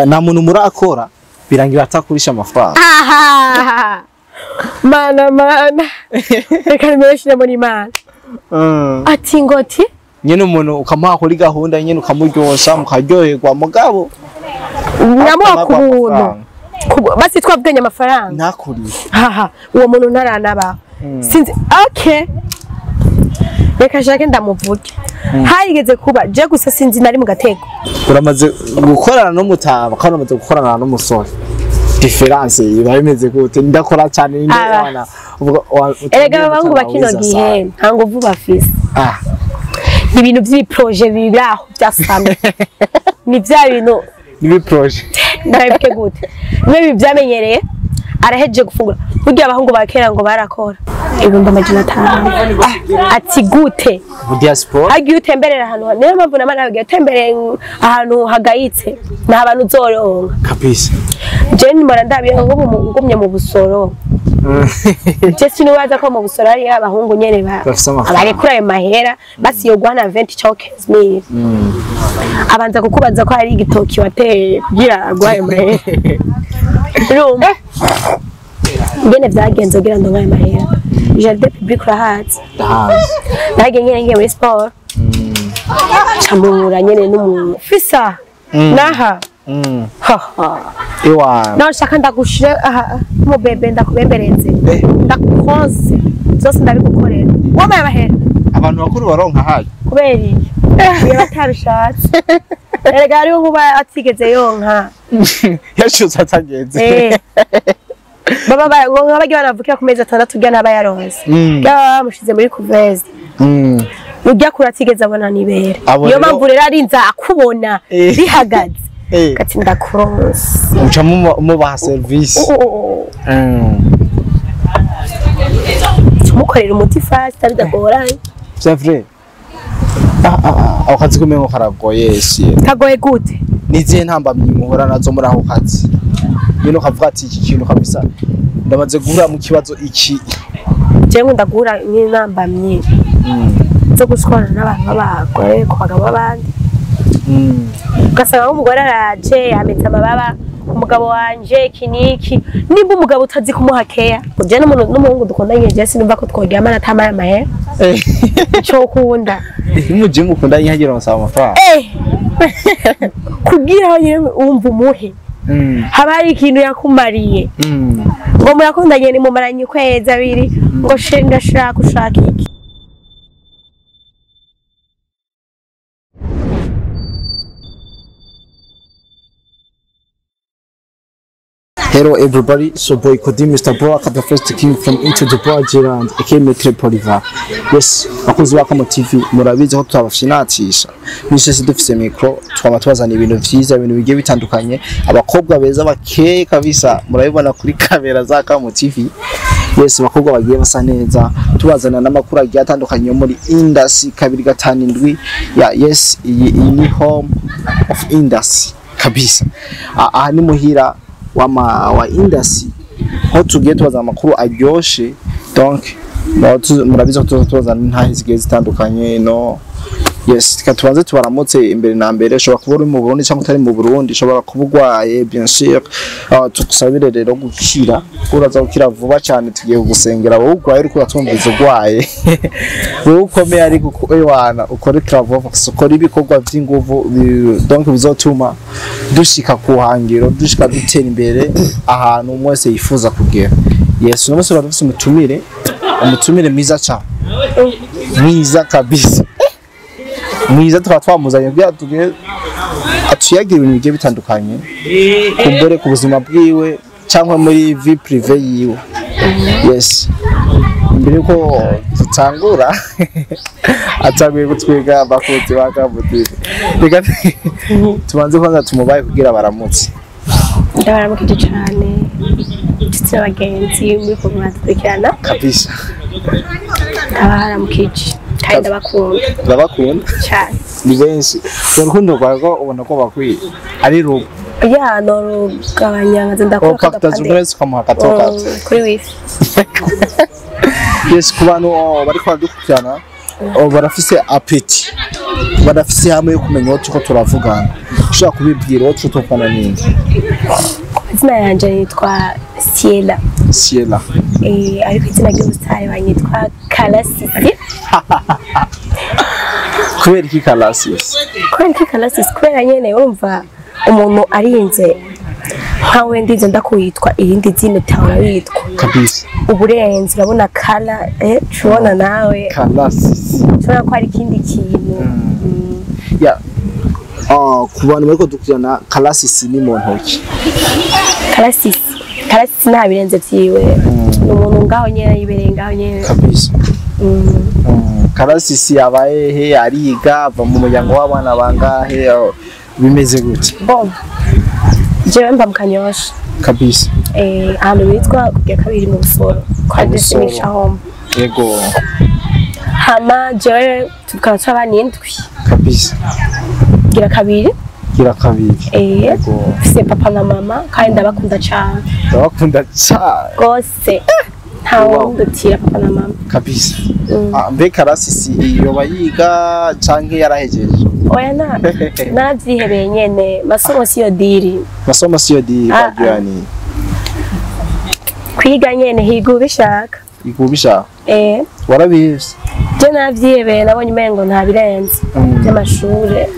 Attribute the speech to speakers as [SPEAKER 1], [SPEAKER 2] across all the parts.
[SPEAKER 1] Nta muntu murakora birangira atakurisha amafaranga.
[SPEAKER 2] Mana mana, reka nimereshe muri Imana. Ati ngoti
[SPEAKER 1] nyene umuntu ukamuha kuri gahunda nyene ukamuryosha mukaryoherwa, mugabo
[SPEAKER 2] namuha ku buntu basi twavuganye amafaranga
[SPEAKER 1] ntakuriye.
[SPEAKER 2] Haha, uwo muntu ntaranabaho sinzi. Okay, reka nshake ndamuvuge. Harigeze kuba je gusa sinzi nari mu gatego.
[SPEAKER 1] Uramaze gukorana n'umutaba kandi uramaze gukorana n'umusore, différence iba imeze gute? Ndakora cyane ninde wana?
[SPEAKER 2] Erega abahungu ba kino gihe nta nguvu bafise. Ibintu vy'ibiprojet biraho byasamye ni vya bintu
[SPEAKER 1] n'ibiprojet
[SPEAKER 2] ndabivuge gute, niwe byamenyereye arahejeje gufungura. Burya abahungu ba kera ngo barakora 500,000. Ati gute
[SPEAKER 1] mu diaspora
[SPEAKER 2] hagiye utemberera ahantu, niyo mpamvu namara hagiye utemberera ahantu hagayitse nta bantu uzoronka
[SPEAKER 1] kabisa.
[SPEAKER 2] Je nimara ndabiye ngo ngumye mu busoro, je sinibaza ko mu busoro ari abahungu nyene barekura ayo mahera basi yo guhana 20 cyangwa 15,000. Abanza kukubaza ko hari igitoki wateye kugira aguhe ayo mahera. Urumva ngene vyagenze kugira ngo ayo mahera. Jardin public urahazi?
[SPEAKER 1] Ndahazi.
[SPEAKER 2] Nagiye nyene ngiye muri sport, camura nyene n'umuntu fisa naha
[SPEAKER 1] Ewa
[SPEAKER 2] nawe shaka ndagushire aha mu bebe ndakubembereze ndakukonse zose ndabigukorera wamaye amahera.
[SPEAKER 1] Abantu bakuru baronka hayo
[SPEAKER 2] kubera iki iyo batabishatse. Erega hariho nkuba atigeze yonka
[SPEAKER 1] yashutse atagenze.
[SPEAKER 2] Baba ngo bagiye banavukira ku mezi 6 ujya ntaba yaronse, yaba bamushize muri couveuse ujya kure atigeze abona nibere. Niyo mpamvu rero arinza akubona bihagaze kati ndakuronse
[SPEAKER 1] uca mubaha service
[SPEAKER 2] tumukorera umuti fast bidagoranye.
[SPEAKER 1] C'est vrai. Ako kazi kumengo karagoye si
[SPEAKER 2] kagoye gute?
[SPEAKER 1] Nizihe ntambamyi muhora nazo muri ako kazi? Nyine ukavuga ati iki kintu kabisa ndamaze guhura mu kibazo iki.
[SPEAKER 2] Jewe ndagura n'intambamyi zo gushwana n'abantu b'abagore ku bagabo b'abandi. Ugasanga nk'umugore araje yametse amababa, umugabo wanje iki n'iki. Nimba umugabo utazi kumuha keya, je n'umuhungu dukundanye je sinumva ko tworyamana atamaye amahera. Ico ukunda
[SPEAKER 1] imuje mukundanye hagira umusaba amafaranga
[SPEAKER 2] kugira nyine wumva umuhe haba hari ikintu yakumariye. Ngo murakundanye ni mumaranye ukwezi abiri ngo ndashaka ushaka iki.
[SPEAKER 1] Hello everybody, so boy Kodi Mr. Boaka, the first king from into the Borderland, aka Metre Poliva. Yes, bakunzi ba Kamo TV, murabizi ko twabafinatisha. Misi dufise micro, twaba tubazana ibintu vyiza, ibintu bigiye bitandukanye, abakobwa beza bakeye kabisa, murabibona kuri kamera za Kamo TV. Yes, abakobwa bagiye basa neza, tubazana n'amakuru agiye atandukanye yo muri industry 257 ya yes, iyi ni home of industry kabisa. Aha ni muhira wa industry ho tugiye tubaza amakuru aryoshe. Donc murabizi ko tubazana intahe zigiye zitandukanye no. Yes, reka tubanze tubaramutse imbere na mbere. Ushobora kuba uri mu Burundi cyangwa utari mu Burundi, ushobora kuba urwaye bien sûr. Tukusabire rero gukira, uraza gukira vuba cyane, tugiye kugusengera. Wowe urwaye uriko uratumviza urwaye, wowe ukomeye ariko ewana ukore travaux, ukore ibikorwa vy'inguvu, donc bizotuma dushika ku hangiro, dushika dutera imbere ahantu umwe wese yifuza kugera. Yes, uno munsi dufise umutumire mwiza cyane, mwiza kabisa, mwiza. Tukaba twamuzanye kugira tugire atuyagira ibintu bigiye bitandukanye kumbere ku buzima bwiwe cyangwa muri vie privée yiwe. Yes, mbere yuko tutangura atanguye gutwiga abakunzi ba Kamo TV, reka tubanze kwanza tumubaye kugira baramutse.
[SPEAKER 2] Ndabaramukije cyane inshuti n'abagenzi muri ko mwadukurikirana
[SPEAKER 1] kabisa.
[SPEAKER 2] Ndabaramukije kandi ndabakunda.
[SPEAKER 1] Ndabakunda
[SPEAKER 2] cyane.
[SPEAKER 1] Ni benshi urukundo rwawe ko ubona ko bakwiye ari rugo
[SPEAKER 2] ya norugabanya nkaze ndakora kuri wifi.
[SPEAKER 1] Yes, ku bantu bariko baradukurikirana barafise appétit Badafise hamwe yo kumenya uwo turiko turavugana, ushobora kubibwira uwo turiko tuvugana ninde?
[SPEAKER 2] Izina yanje nitwa Siela.
[SPEAKER 1] Siela.
[SPEAKER 2] Ariko izina ry'ubusitari banyitwa Karasisi.
[SPEAKER 1] Kubera iki Karasisi?
[SPEAKER 2] Kubera iki Karasisi? Kubera nyene urumva umuntu arinze nkawe ndize ndakwitwa irindi zina utahora witwa.
[SPEAKER 1] Kabisa.
[SPEAKER 2] Uburenze urabona kala, tubona nawe
[SPEAKER 1] Karasisi.
[SPEAKER 2] Tubona ko hari ikindi kintu.
[SPEAKER 1] Ya. Ku bantu bariko dukurikirana, Karasisi ni mu ntoki.
[SPEAKER 2] Karasisi. Karasisi nta birenze vyiwe. Ni umuntu ngaho nyene yibereye ngaho nyene.
[SPEAKER 1] Kabisa. Karasisi yabaye he, ariga, ava mu muryango w'abana bangahe, bimeze gute?
[SPEAKER 2] Bon. Jewe mba mu Kanyosha.
[SPEAKER 1] Kabisa.
[SPEAKER 2] Ahantu bitwa kugira kabiri mu Busoro. Kwa
[SPEAKER 1] Busoro.
[SPEAKER 2] Desimisha Home.
[SPEAKER 1] Yego.
[SPEAKER 2] Hama jewe tukaba turabana indwi.
[SPEAKER 1] Kabisa.
[SPEAKER 2] Gira kabiri.
[SPEAKER 1] Gira kabiri. Yego.
[SPEAKER 2] Mfise papa na mama kandi ndabakunda cane.
[SPEAKER 1] Ndabakunda cane.
[SPEAKER 2] Gose. Nta wundutira papa na mama.
[SPEAKER 1] Kabisa. Mbe Karasisi yoba yiga canke yarahejeje?
[SPEAKER 2] Oya na naravyihebeye nyene, masomo siyo diri.
[SPEAKER 1] Masomo siyo diri bagyani.
[SPEAKER 2] Kwiga nyene higa ubishaka.
[SPEAKER 1] Higa ubishaka? Warabihevye?
[SPEAKER 2] Je navyihebeye, nabonye umengo nta birenze by'amashure.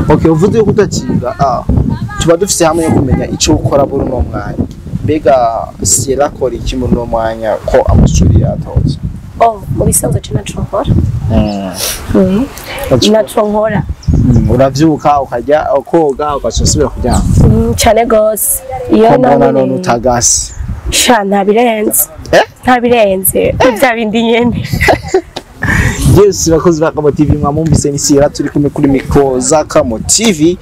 [SPEAKER 1] Okay, uvuze yuko utaciga, tuba dufise hamwe yo kumenya ico ukora muri uno mwanya. Mbega Siela akora iki muri uno mwanya ko amashuri yatoze?
[SPEAKER 2] Oh, mu bisanzwe je naco nkora. Naco nkora.
[SPEAKER 1] Uravyuka ukarya, ukoga, ugaca usubira kuryama.
[SPEAKER 2] Cane gose. Iyo
[SPEAKER 1] none utagase.
[SPEAKER 2] Sha nta birenze. Nta birenze. Bya bindi nyene.
[SPEAKER 1] Yes, bakozi ba Kamo TV mwamumvise ni Siela turi kumwe kuri micro za Kamo TV.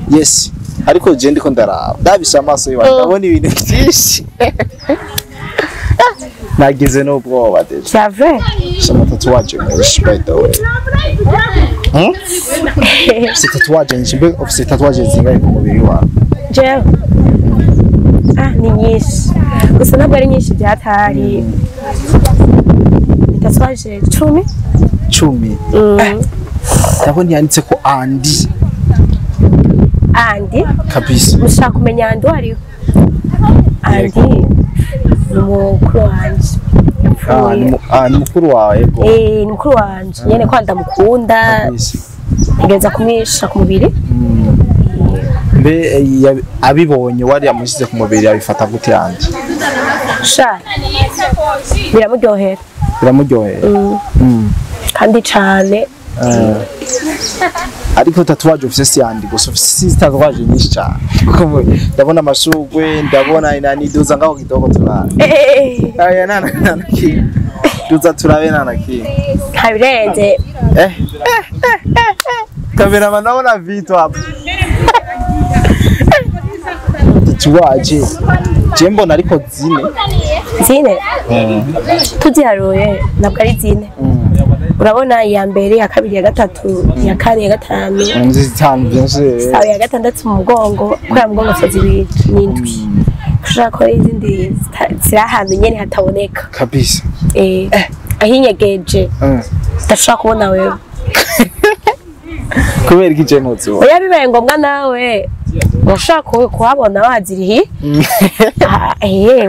[SPEAKER 1] Yes. Ariko je ndiko ndaraba. Ndabisha amaso yiwe ndabona ibintu byinshi. Nagize n'ubwoba deje.
[SPEAKER 2] C'est vrai.
[SPEAKER 1] Sama tatouage menshi by the way. C'est tatouage nyinshi, mbega ufise tatouage zingahe ku mubiri wawe?
[SPEAKER 2] Jewe. Ni nyinshi. Gusa ntabwo ari nyinshi byatari. Ni tatouage 10.
[SPEAKER 1] 10. Ndabona yanditse ko Andy.
[SPEAKER 2] Andy?
[SPEAKER 1] Kabisa.
[SPEAKER 2] Mushaka kumenya Andy uwo ariwe? Andy ni mukuru wanje.
[SPEAKER 1] Ni mukuru wawe yego.
[SPEAKER 2] Ni mukuru wanje. Nyene ko ndamukunda. Ntegereza kumwisha ku mubiri.
[SPEAKER 1] Mbe abibonye wari yamushyize ku mubiri abifata gute Andy?
[SPEAKER 2] Sha. Biramuryohera.
[SPEAKER 1] Biramuryohera.
[SPEAKER 2] Kandi cane.
[SPEAKER 1] Ariko tatouage ufise si Andy gusa, ufise tatouage nyinshi cyane. Ndabona amashugwe, ndabona inani, duza ngaho kidogo turabe. Aya nana nana ki. Duza turabe nana ki.
[SPEAKER 2] Ntabirenze.
[SPEAKER 1] Kameraman ndabona vitu hapa. Tatouage. Je mbona ariko zine.
[SPEAKER 2] Zine? Tuziharuye ntabwo ari zine. Urabona iya mbere, iya kabiri, iya gatatu, iya kane, iya gatanu.
[SPEAKER 1] Zitanu byose.
[SPEAKER 2] Sawa, iya gatandatu mu mugongo, kubera mu mugongo zibiri n'indwi. Ushobora ko izindi ziri ahantu nyene hataboneka.
[SPEAKER 1] Kabisa.
[SPEAKER 2] Ahinyegeje. Udashobora kubona wewe.
[SPEAKER 1] Kubera iki je ntuzibona?
[SPEAKER 2] Oya bibaye ngombwa nawe. Urashobora kuhabona wazirihiye?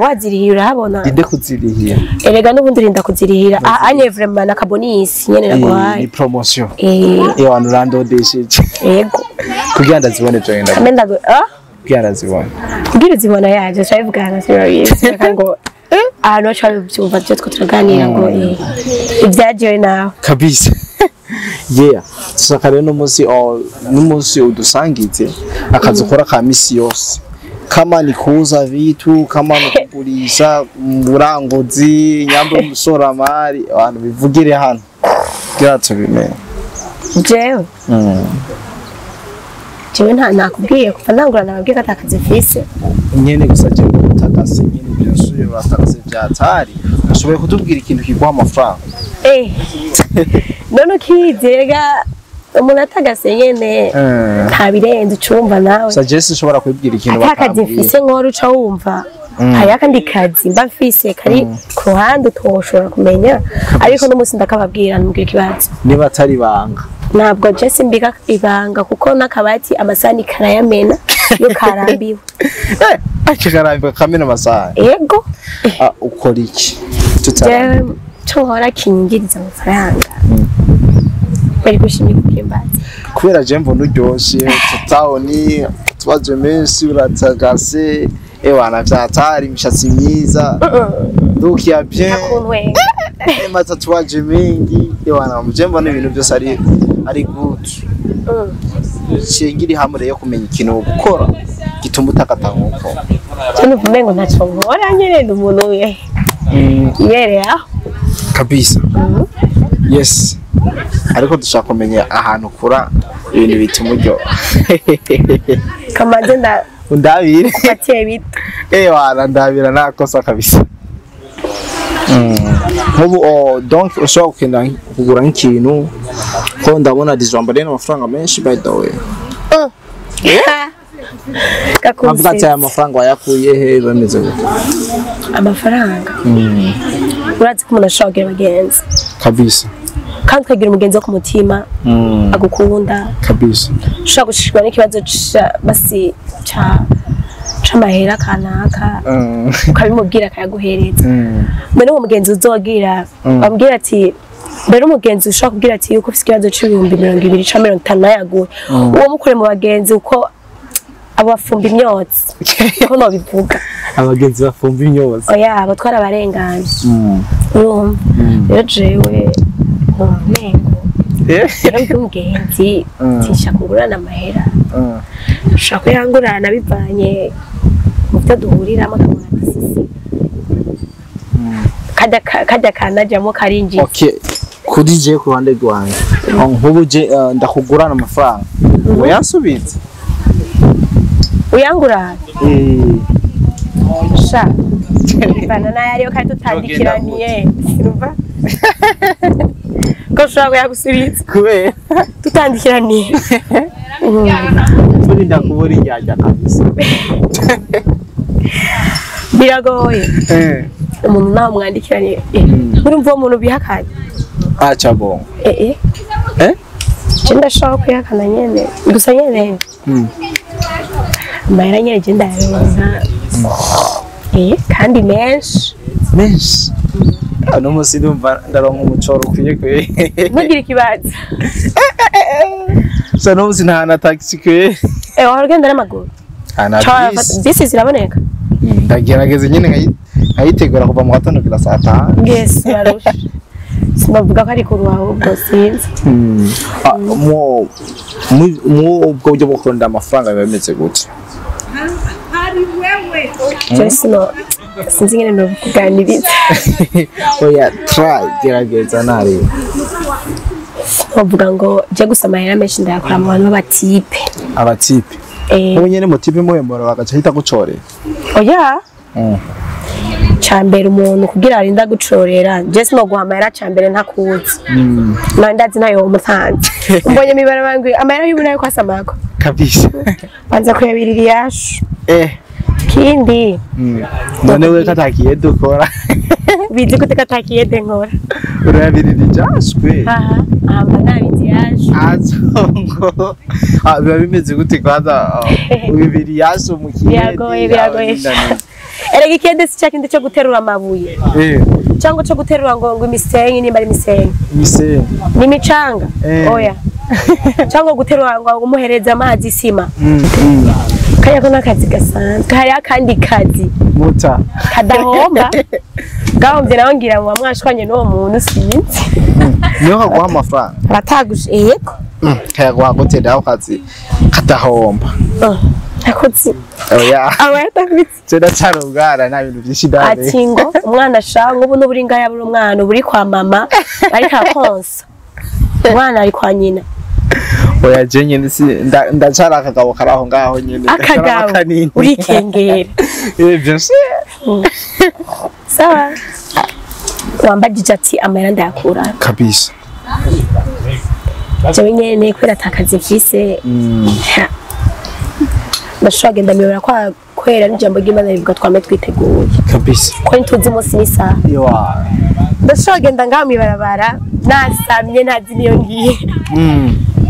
[SPEAKER 2] Wazirihiye urahabona.
[SPEAKER 1] Inde kuzirihira?
[SPEAKER 2] Erega n'ubundi urinda kuzirihira. Anye vraiment na kabonisi nyene naguhaye.
[SPEAKER 1] Ni promotion. Abantu urandodesheje.
[SPEAKER 2] Yego.
[SPEAKER 1] Kugira ndazibone je ngenda.
[SPEAKER 2] Amenda
[SPEAKER 1] Kugira ndazibone.
[SPEAKER 2] Kugira uzibona yaje twabivugana sinabizi. Ngo ahantu baca babyumva byo two turaganira ngo ibyajewe nawe.
[SPEAKER 1] Kabisa. Yeah. Dushaka rero n'umunsi udusangize akazi ukora ka misi yose. Kama ni kuuza vitu, kama ni kugurisha, uburanguzi, nyambo umushoramari, abantu bivugire hano. Kugira tubimenye.
[SPEAKER 2] Jewe. Jewe nta nakubwiye kuva ntangura nababwiye ko atakazi mfise.
[SPEAKER 1] Nyene gusa jewe utakase nyene byasuye batakase byatari. Ushoboye kutubwira ikintu kiguha amafaranga?
[SPEAKER 2] None ukizega umuntu atagase nyene nta birenze ucumva nawe.
[SPEAKER 1] Suggest ushobora kubibwira ikintu
[SPEAKER 2] bakambwiye. Atakazi mfise nkora uca wumva. Hari akandi kazi mba mfise kari ku ruhande utoshobora kumenya, ariko n'umunsi ndakababwira nubwira ikibazo.
[SPEAKER 1] Niba atari banga.
[SPEAKER 2] Ntabwo je mbika ibanga kuko n'akabati amasahani karayamena iyo karambiwe.
[SPEAKER 1] Akarambiwe kamena amasahani.
[SPEAKER 2] Yego.
[SPEAKER 1] Ukora iki?
[SPEAKER 2] Jewe cyo nkora kinyingiriza amafaranga. Bari gushimira kubyimbaza.
[SPEAKER 1] Kubera je mbona uryoshe, tutawoni, tubaje menshi uratagase, ewana vyatari imishatsi myiza. Look ya bien. Matatuwaje mengi, ewana je mbona ibintu byose ari good. Shingiri hamwe yo kumenya ikintu gukora gituma utakata nkuko.
[SPEAKER 2] Je numva ngo ntaco nkora nyene ndi umuntu we. Ibereye aho.
[SPEAKER 1] Kabisa. Yes. Ariko dushaka kumenya ahantu kura ibintu bituma uryoha.
[SPEAKER 2] Kamanze nda
[SPEAKER 1] undabire.
[SPEAKER 2] Fatiye bita.
[SPEAKER 1] Ewana ndabira nakosa kabisa. Nkubu donc ushobora kugenda kugura nk'ikintu ko ndabona dijambo rero amafaranga menshi by the way. Avuga ati aya mafaranga wayakuye he bameze gute?
[SPEAKER 2] Amafaranga. Urazi ko umuntu ashobora kugira abagenzi.
[SPEAKER 1] Kabisa.
[SPEAKER 2] Kandi ukagira umugenzi wo ku mutima agukunda.
[SPEAKER 1] Kabisa.
[SPEAKER 2] Ushobora gushikirwa n'ikibazo basi c'amahera kanaka ukabimubwira akayaguhereza. Mbere uwo mugenzi uzogira bamubwira ati mbere umugenzi ushobora kubwira ati yuko ufite ikibazo c'ibihumbi 20 canke 50 yaguye. Uwo mukure mu bagenzi uko abo bafumba imyotsi. Ko no bivuga.
[SPEAKER 1] Abagenzi bafumba imyotsi.
[SPEAKER 2] Oya abo twarabarenganye. Urumva. Rero jewe umengo. Rero umugenzi tinshaka kugurana amahera. Ushaka kuyangurana bivanye mu byo duhuriramo akabona ati sisi. Kajya kanajyamo karinjiza.
[SPEAKER 1] Okay. Kuri je ku ruhande rwanjye. Nkubu je ndakugurana amafaranga. Oyansubiza.
[SPEAKER 2] Uyangurana? Sha. Bana nayo ariyo kandi tutandikiraniye. Sinumva. Ko ushobora kuyagusubiza?
[SPEAKER 1] Kubera
[SPEAKER 2] tutandikiraniye.
[SPEAKER 1] Turinda kubura injyajya kabisa.
[SPEAKER 2] Biragoye. Umuntu nawe mwandikiraniye. Urumva uwo muntu bihakanye?
[SPEAKER 1] Acha bongo.
[SPEAKER 2] Je ndashobora kuyihakana nyene. Gusa nyene. Amahera nyene je ndayaronka. Kandi menshi.
[SPEAKER 1] Menshi. Ano musi ndumva ndaronka umucoro ukwiye kwe.
[SPEAKER 2] Ntugire ikibazo.
[SPEAKER 1] So no musi nta na taxi kwe.
[SPEAKER 2] Wahora ugenda n'amaguru?
[SPEAKER 1] Ana bisi.
[SPEAKER 2] Bisi ziraboneka?
[SPEAKER 1] Ndagerageza nyene nkayitegura kuva mu gatondo kugera saa 5.
[SPEAKER 2] Yes, barusha. Sinavuga ko ari ku ruhaho ubwo sinzi.
[SPEAKER 1] Mu ubwo buryo bwo kurondera amafaranga biba bimeze gute?
[SPEAKER 2] Je sino sinzi ngene no kuganiriza.
[SPEAKER 1] Oya try gerageza nareba.
[SPEAKER 2] Bavuga ngo je gusa amahera menshi ndayakora mu bantu b'abatipe.
[SPEAKER 1] Abatipe. Ubu nyene mutipe muhembora bagaca hita gucorera.
[SPEAKER 2] Oya. Cambere umuntu kugira arinda gucorera je sino guha amahera cambere ntakuzi. Nandazi nayo umutanze. Mbonye mibara bangwi amahera y'ubuna yo kwasamako.
[SPEAKER 1] Kabisa.
[SPEAKER 2] Banza kuyabirira yashu. Kindi.
[SPEAKER 1] None we katakiye dukora.
[SPEAKER 2] Bizi gute katakiye de nkora?
[SPEAKER 1] Urabirira ijashwe.
[SPEAKER 2] Aha, amba nabizi yaje.
[SPEAKER 1] Azongo. Biba bimeze gute kwanza ubibiri yaje mu kiyede.
[SPEAKER 2] Biragoye biragoye. Erega ikiyede si cya kindi cyo guterura amabuye. Cyangwa cyo guterura ngo imisenyi nimba ari imisenyi.
[SPEAKER 1] Imisenyi.
[SPEAKER 2] Ni imicanga. Oya. Cyangwa guterura ngo umuhereze amazi isima. Kaya ko nakazi gasanzwe hari akandi kazi
[SPEAKER 1] muta
[SPEAKER 2] kadahomba gahomvye nawe ngira ngo mwashwanye n'uwo muntu sinzi
[SPEAKER 1] niho kaguha amafaranga
[SPEAKER 2] aratagushe yego
[SPEAKER 1] kayaguha gute naho kazi kadahomba
[SPEAKER 2] akozi
[SPEAKER 1] oya
[SPEAKER 2] abayatagutse
[SPEAKER 1] je ndacarubwara nta bintu byinshi ndare
[SPEAKER 2] ati ngo umwana ashanga ubu n'uburi ngaya buri umwana uburi kwa mama ariko akonsa umwana ari kwa nyina.
[SPEAKER 1] Oya je nyene si ndacara akagabo karaho ngaho nyene
[SPEAKER 2] akagabo urikengera.
[SPEAKER 1] Bien sûr.
[SPEAKER 2] Sawa. Wambajije ati amahera ndayakura.
[SPEAKER 1] Kabisa.
[SPEAKER 2] Jewe nyene kubera atakazi mfise. Ndashobora kugenda miyobora kwa kwera n'ijambo ry'Imana rivuga twame twiteguye.
[SPEAKER 1] Kabisa.
[SPEAKER 2] Ko ntituzi umunsi n'isaha.
[SPEAKER 1] Yoa.
[SPEAKER 2] Ndashobora kugenda ngaho mw'ibarabara nasamye ntazi niyo ngiye.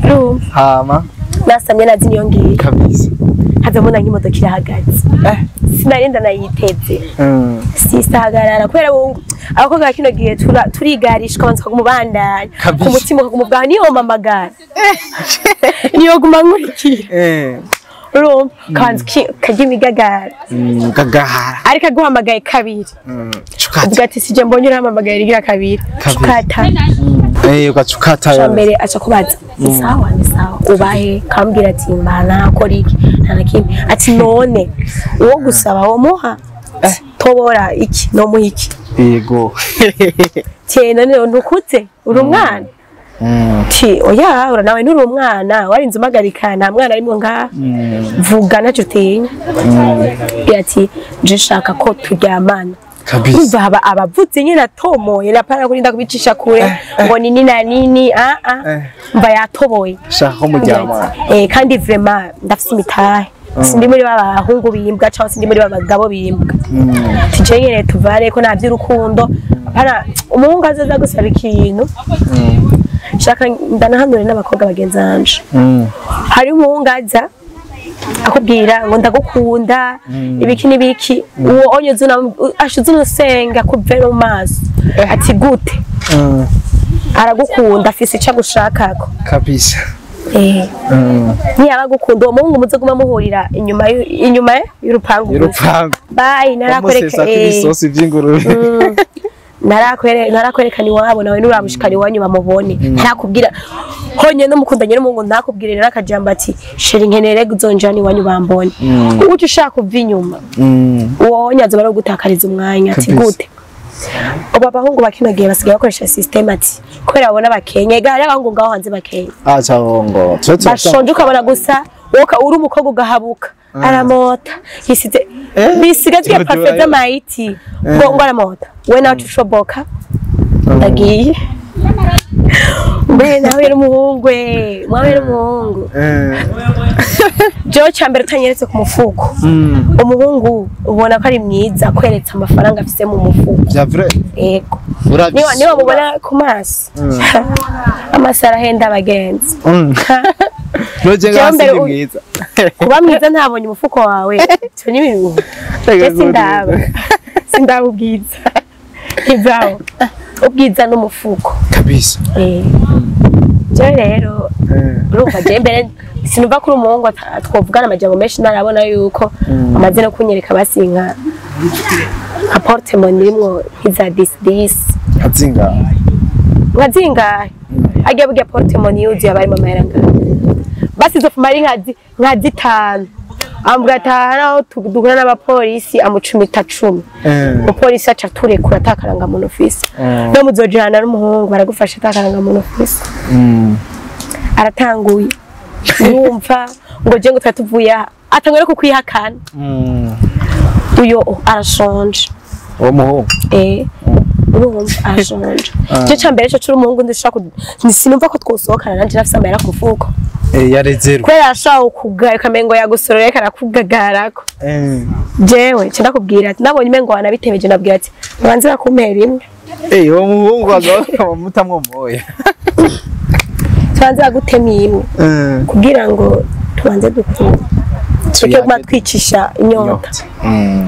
[SPEAKER 2] Urumva?
[SPEAKER 1] Hama
[SPEAKER 2] Nasamye nazi niyo ngiye.
[SPEAKER 1] Kabisa.
[SPEAKER 2] Haza mbona nk'imodoka irahagaze. Sinarinda nayiteze. Sisahagarara kubera abakobwa ba kino gihe turigarisha ukabanza ukakumubandanya.
[SPEAKER 1] Kabisa.
[SPEAKER 2] Ku mutima ukakumubwaha niyo mpamagara. Niyo guma nkurikira. Urumva? Kabanza karya imigagara.
[SPEAKER 1] Gagahara.
[SPEAKER 2] Ariko aguhamagaye kabiri.
[SPEAKER 1] Cukata.
[SPEAKER 2] Uvuga ati sije mbonye urampamagaye rigira kabiri.
[SPEAKER 1] Kabiri.
[SPEAKER 2] Cukata.
[SPEAKER 1] Ugacukata.
[SPEAKER 2] Ca mbere aca kubaza ni sawa ni sawa ubahe kambwira ati mbana akora iki nta na kimwe ati none uwo gusaba womuha tobora iki nomuha iki
[SPEAKER 1] Yego.
[SPEAKER 2] ti none ntukuze uri umwana ti oya ura nawe nturi umwana warinze umagarika nta mwana arimwo ngaha vuga ntacyo utinya. Ati nje nshaka ko turyamana.
[SPEAKER 1] Kabisa.
[SPEAKER 2] Urumva haba abavuze nyine atomoye napana kurinda kubicisha kure ngo nini na nini mba yatoboye.
[SPEAKER 1] Shaka ko muryamana.
[SPEAKER 2] Kandi vraiment ndafise imitahe. Sindi muri babahungu bimbwa cyangwa sindi muri babagabo bimbwa. Tije nyene tuvare ko nta by'urukundo. Apana umuhungu azaza gusaba ikintu. Shaka ndanahanure n'abakobwa bagenzi banje. Hari umuhungu aza akubwira ngo ndagukunda ibiki n'ibiki uwo onyoze ashize unasenga kuvera mu maso ati gute aragukunda afise icyo agushakako.
[SPEAKER 1] Kabisa.
[SPEAKER 2] Niyaba agukunda uwo muhungu muze guma muhurira inyuma inyuma y'urupangu.
[SPEAKER 1] Y'urupangu.
[SPEAKER 2] Bye narakwereka
[SPEAKER 1] Bamusesa ibisosi by'ingurube.
[SPEAKER 2] Narakwerekana iwabo nawe nuramushikana iwanyu bamubone. Ntakubwira honye no mukundanye n'umuhungu ntakubwire narakajamba ati sheri nkenere kuzonjana iwanyu bambone. Uca ushaka kuva inyuma. Uwo nyazo bari gutakariza umwanya ati gute. Ubu abahungu bakino gihe basigaye bakoresha system ati kubera babona bakenye ga hari abahungu ngaho hanze bakenye.
[SPEAKER 1] Cabongo.
[SPEAKER 2] Bashonje ukabona gusa woka uri umukobwa ugahabuka. Aramota yisize bisigazwe parfait z'amayiti ngo aramota we nawe ushoboka ndagiye mbe nawe n'umuhungu mwawe n'umuhungu jewe cyambere utanyeretse ku mufuko umuhungu ubona ko ari mwiza kweretse amafaranga afise mu mufuko
[SPEAKER 1] Vya vrai.
[SPEAKER 2] Yego niba mubona ku maso amasara ahenda abagenzi.
[SPEAKER 1] Noje ngasi ni mwiza.
[SPEAKER 2] Kuba mwiza ntabonye umufuko wawe cyo ni ibintu. Sindaba ubwiza. Izawo. Ubwiza n'umufuko.
[SPEAKER 1] Kabisa.
[SPEAKER 2] Je rero urumva je mbere sinumva kuri umuhungu twovugana amajambo menshi narabona yuko amaze no kunyereka basinka nka porte-monnaie irimwo nk'iza 10
[SPEAKER 1] Nkazinga.
[SPEAKER 2] Nkazinga. Agiye burya porte-monnaie yuzuye abarimo amahera ngaho. Basi zo fumari nka zitanu. Ambwa atahana duhura n'abapolisi amucumita 10. Umupolisi aca turekura atakaranga muntu office. No muzojana n'umuhungu baragufasha atakaranga muntu office. Aratanguye. Yumva ngo je ngo twatuvuye atangwe no kukwihakana. Uyo arashonje.
[SPEAKER 1] Uwo muhungu.
[SPEAKER 2] Urumva arashonje. Je cambere cyo curi umuhungu ndishaka sinumva ko twosohokana nanje nafise amahera ku mufuko.
[SPEAKER 1] Yarezero.
[SPEAKER 2] Kubera ashaka kugaye kamengo yagusororeye karakugagarako. Jewe nca ndakubwira ati nabonye umengo wanabitebeje nabwira ati banze bakumpera imwe.
[SPEAKER 1] Uwo muhungu azamutamwomoye.
[SPEAKER 2] Tubanze bagutema imwe. Kugira ngo tubanze dukure. Tuke kuma twicisha inyota.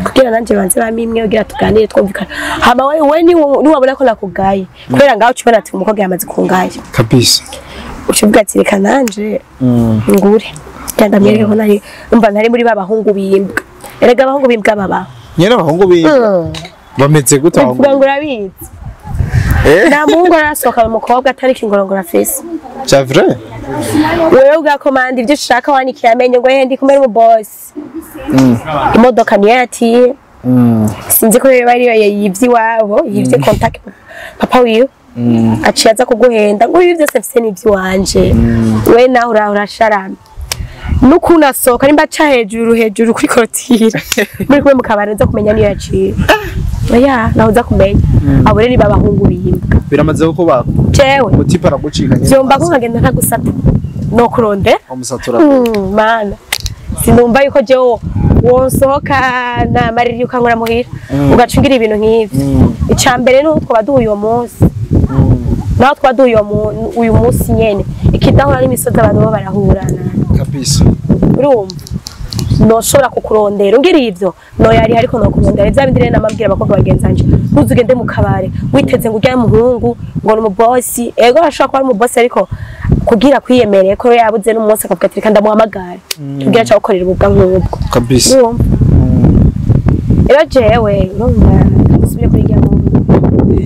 [SPEAKER 2] Kugira nanje banze bamwe imwe kugira tuganire twumvikana. Hama wewe ni wabona ko nakugaye. Kubera ngaho ucubona ati umukobwa yamaze kungaye.
[SPEAKER 1] Kabisa.
[SPEAKER 2] Ucuvuga ati reka nanje ngure. Cyangwa mwereke ko nari umva ntari muri babahungu bimbwa. Erega abahungu bimbwa baba.
[SPEAKER 1] Nyene abahungu bimbwa. Bameze gute abahungu?
[SPEAKER 2] Bivuga ngo urabizi. Nta muhungu arasohoka umukobwa atari kingorongora afise.
[SPEAKER 1] C'est vrai?
[SPEAKER 2] Wewe ugakomanda ibyo ushaka wanikiye amenyo ngo ndi kumwe n'umu boss. Imodoka niyo yatiye. Sinzi ko rero ariyo yivye iwabo, yivye contact papa wiwe. Aciye aza kuguhenda ngo ibi byose mfise n'ivy'iwanje. We nawe urasharama. Nukuntu asohoka nimba aca hejuru hejuru kuri korotire. Muri kumwe mukabana uza kumenya niyo yaciye. Oya, naho uza kumenya. Abo rero ni babahungu bimbwa.
[SPEAKER 1] Biramaze kuba
[SPEAKER 2] Jewe
[SPEAKER 1] umutipa aragucika nyine.
[SPEAKER 2] Vyomba ko nkagenda ntagusata. No kurondera.
[SPEAKER 1] Umusatura.
[SPEAKER 2] Mana. Sinumva yuko jewe wonsohokana mariri ukankora muhira ugacungira ibintu nk'ivyo. Ica mbere nuko twaduhuye uwo munsi. Naho twaduhuye uyu munsi nyene. Ikidahura n'imisozi abantu bo barahurana.
[SPEAKER 1] Kabisa.
[SPEAKER 2] Urumva noshobora kukurondera ungira ivyo noyari ariko nokurondera ivya bindi rero namabwira abakobwa bagenzanje ntuze ugende mu kabare witeze ngo ujye muhungu ngo ni umubosi. Ego ashobora kuba ari umubosi ariko kugira kwiyemereye ko yabuze n'umunsi akavuga ati reka ndamuhamagare kugira aca gukorera ububwa nk'ubwo.
[SPEAKER 1] Kabisa.
[SPEAKER 2] Urumva rero jewe urumva dusubire kuri rya muntu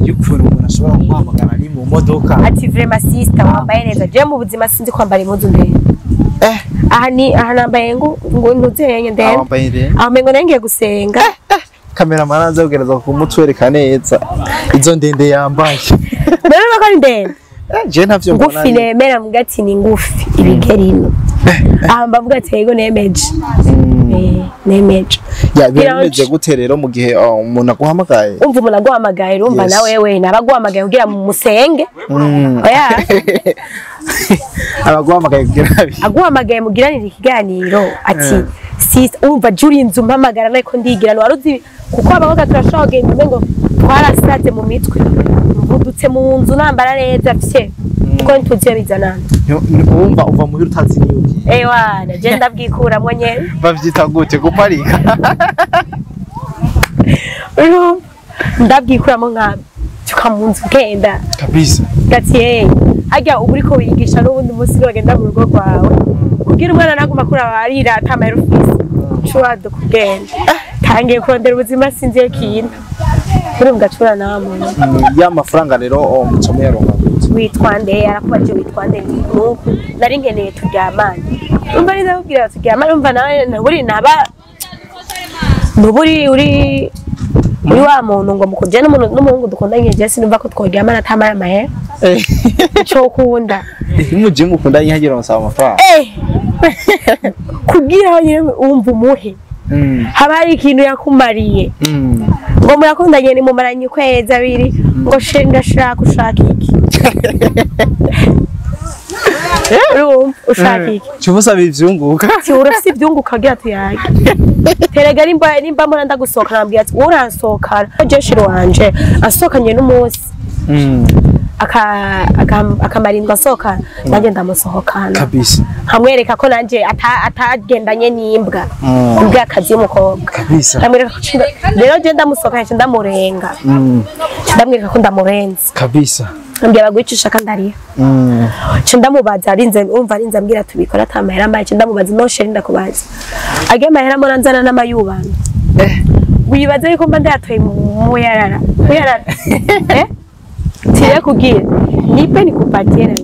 [SPEAKER 1] y'ukuntu umuntu ashobora guhamagara ari mu modoka
[SPEAKER 2] ati vraiment sister wambaye neza. Jewe mu buzima sinzi kwambara impuzu ndende. Aha ni aha nambaye ngo ntuzenye ndende.
[SPEAKER 1] Wambaye ndende.
[SPEAKER 2] Aho mengo ngiye gusenga.
[SPEAKER 1] Cameraman aza kugereza kumutwereka neza izo ndende yambaye.
[SPEAKER 2] Rero ko ari ndende.
[SPEAKER 1] Je ntavyo mbona.
[SPEAKER 2] Ngufi nemera mugati ni ngufi ibigeri ino. Aha mbavuga ati yego nemeje. Nemeje.
[SPEAKER 1] Ya biremeje gute rero mu gihe umuntu aguhamagaye?
[SPEAKER 2] Umva umuntu aguhamagaye urumva na wewe nabaguhamagaye kugira mu musenge. Oya.
[SPEAKER 1] Abaguhamagaye kugira
[SPEAKER 2] aguhamagaye mugiranire ikiganiro ati sis umva juri inzu mpamagara ariko ndigira no waruzi kuko abahoga turashobora kugenda ngo twarasaze mu mitwe mvudutse mu nzu nambara neza fye kuko ntuziye bizanana.
[SPEAKER 1] Umva uva muhira utazi niyo ugiye.
[SPEAKER 2] Ewa je ndabwikuramwo nyene.
[SPEAKER 1] Bavyita gute guparika?
[SPEAKER 2] Ndabwikuramwo nka tuka mu nzu genda.
[SPEAKER 1] Kabisa.
[SPEAKER 2] Gati hajya ubu uriko wigisha n'ubundi munsi bagenda mu rugo rwawe kugira umwana naguma kuraba arira atamahera ufise cuwado kugenda tangiye kurondera ubuzima sinzi iyo kintu urumva gacura namuntu.
[SPEAKER 1] Ya mafaranga rero muca muyaronka gute?
[SPEAKER 2] Witwa nde? Arakubaje witwa nde? Nuko nari nkeneye turyamane. Urumva neza kubwira turyamane urumva nawe ntuburi naba ntuburi uri uri wa muntu ngo mukujye n'umuhungu dukundanye je sinumva ko tworyamana atamaye amahera. Cyo kunda.
[SPEAKER 1] Imuje mukundanye hagira musaba amafaranga.
[SPEAKER 2] Kugira nyine umva umuhe. Haba hari ikintu yakumariye. Ngo murakundanye ni mumaranye ukwezi abiri ngo ndashaka ushaka iki. Urumva ushaka iki?
[SPEAKER 1] Cyumusaba ivyunguka.
[SPEAKER 2] Ti urafise ivyunguka agira tuyage. Terega nimba mbona ndagusohokana nambwira ati uransohokana. Jeshi wanje asohokanye n'umunsi. Akamarindwa asohokana nanjye ndamusohokana.
[SPEAKER 1] Kabisa.
[SPEAKER 2] Nkamwereka ko nanje atagendanye n'imbwa. Imbwa akazi y'umukobwa.
[SPEAKER 1] Kabisa.
[SPEAKER 2] Nkamwereka ko rero je ndamusohokana nce ndamurenga. Ndamwereka ko ndamurenze.
[SPEAKER 1] Kabisa.
[SPEAKER 2] Ambwira bagucisha kandi ariyo. Nce ndamubaza arinze umva arinze ambwira tubikora atamahera mbaye nce ndamubaza no sheri ndakubaza. Age mahera mbona nzana n'amayubano. Wibaza yuko mba ndayatoye mu yarara. Muyarara. Tire kugira nipe nikupatie na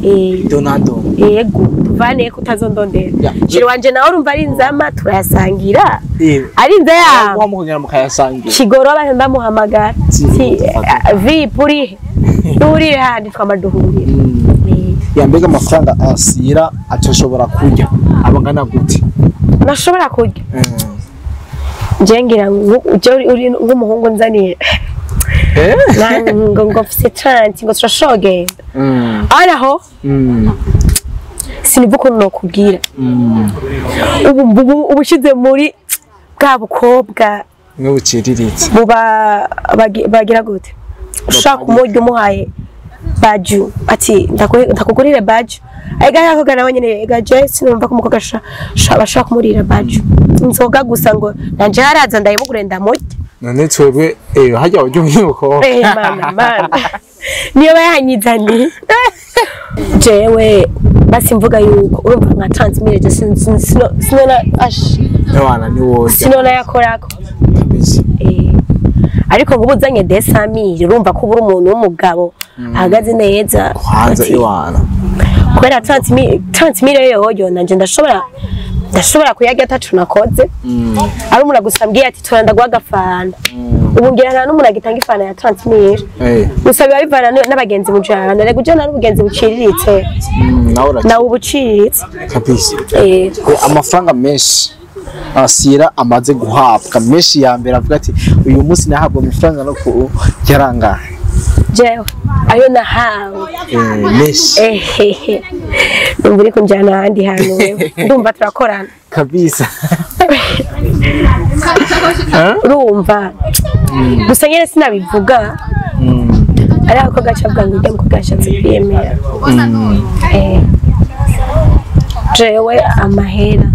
[SPEAKER 2] mie.
[SPEAKER 1] Donado.
[SPEAKER 2] Yego tuvane kutazondondera. Shiri wanje nawe urumva ari nzama turayasangira. Ari nza ya.
[SPEAKER 1] Wamukongera mukayasangira.
[SPEAKER 2] Kigoroba ndamuhamagara. Vipi uri handi twamaduhurira.
[SPEAKER 1] Yambega amafaranga asira atoshobora kurya abangana gute?
[SPEAKER 2] Nashobora kurya. Je ngira uri nk'umuhungu nzaniye. Ngo mfise 30 ngo turashogenda. Araho sinivuga ukuntu nokubwira. Ubu ubushize muri bwa bukobwa
[SPEAKER 1] n'ubuciriritse
[SPEAKER 2] buba bagira gute? Ushaka umuryo umuhaye baju ati ndakugurira baju. Ega yakoga nawe nyene ega je sinumva ko umukobwa ashaka kumurira baju. Inzoga gusa ngo nanje haraza ndayimugure ndamurya.
[SPEAKER 1] None twebwe hajya ujye umukobwa.
[SPEAKER 2] Mana mana. Niyo bayanyizani. Jewe basi mvuga yuko urumva nka transmit je sinona ash.
[SPEAKER 1] Ewana ni wowe.
[SPEAKER 2] Sinona yakorako.
[SPEAKER 1] Kabisa.
[SPEAKER 2] Ariko ngo ubuzanye 200,000 urumva ko ubura umuntu w'umugabo ahagaze neza.
[SPEAKER 1] Kwanza ewana.
[SPEAKER 2] Kubera 30,000 yoyo nanje ndashobora kuyarya atacu nakoze. Ari umuntu gusa mbwiye ati turanda guha agafana. Ubu ngira nta n'umuntu agitanga ifana ya 30,000. Gusa biba bivana n'abagenzi mujana. Rego ujana n'ubugenzi buciriritse. Nawe ubuciriritse.
[SPEAKER 1] Kabisa. Amafaranga menshi asira amaze guhabwa menshi ya mbere avuga ati uyu munsi nahabwa amafaranga no ku yarangahe.
[SPEAKER 2] Jewe ayo nahawe
[SPEAKER 1] menshi.
[SPEAKER 2] Ndumva uri kunjyana ahandi hantu wewe. Ndumva turakorana.
[SPEAKER 1] Kabisa.
[SPEAKER 2] Urumva gusa nyene sinabivuga. Ari abakobwa bacavuga ngo ujya mukobwa yashatse kwiyemera. Jewe amahera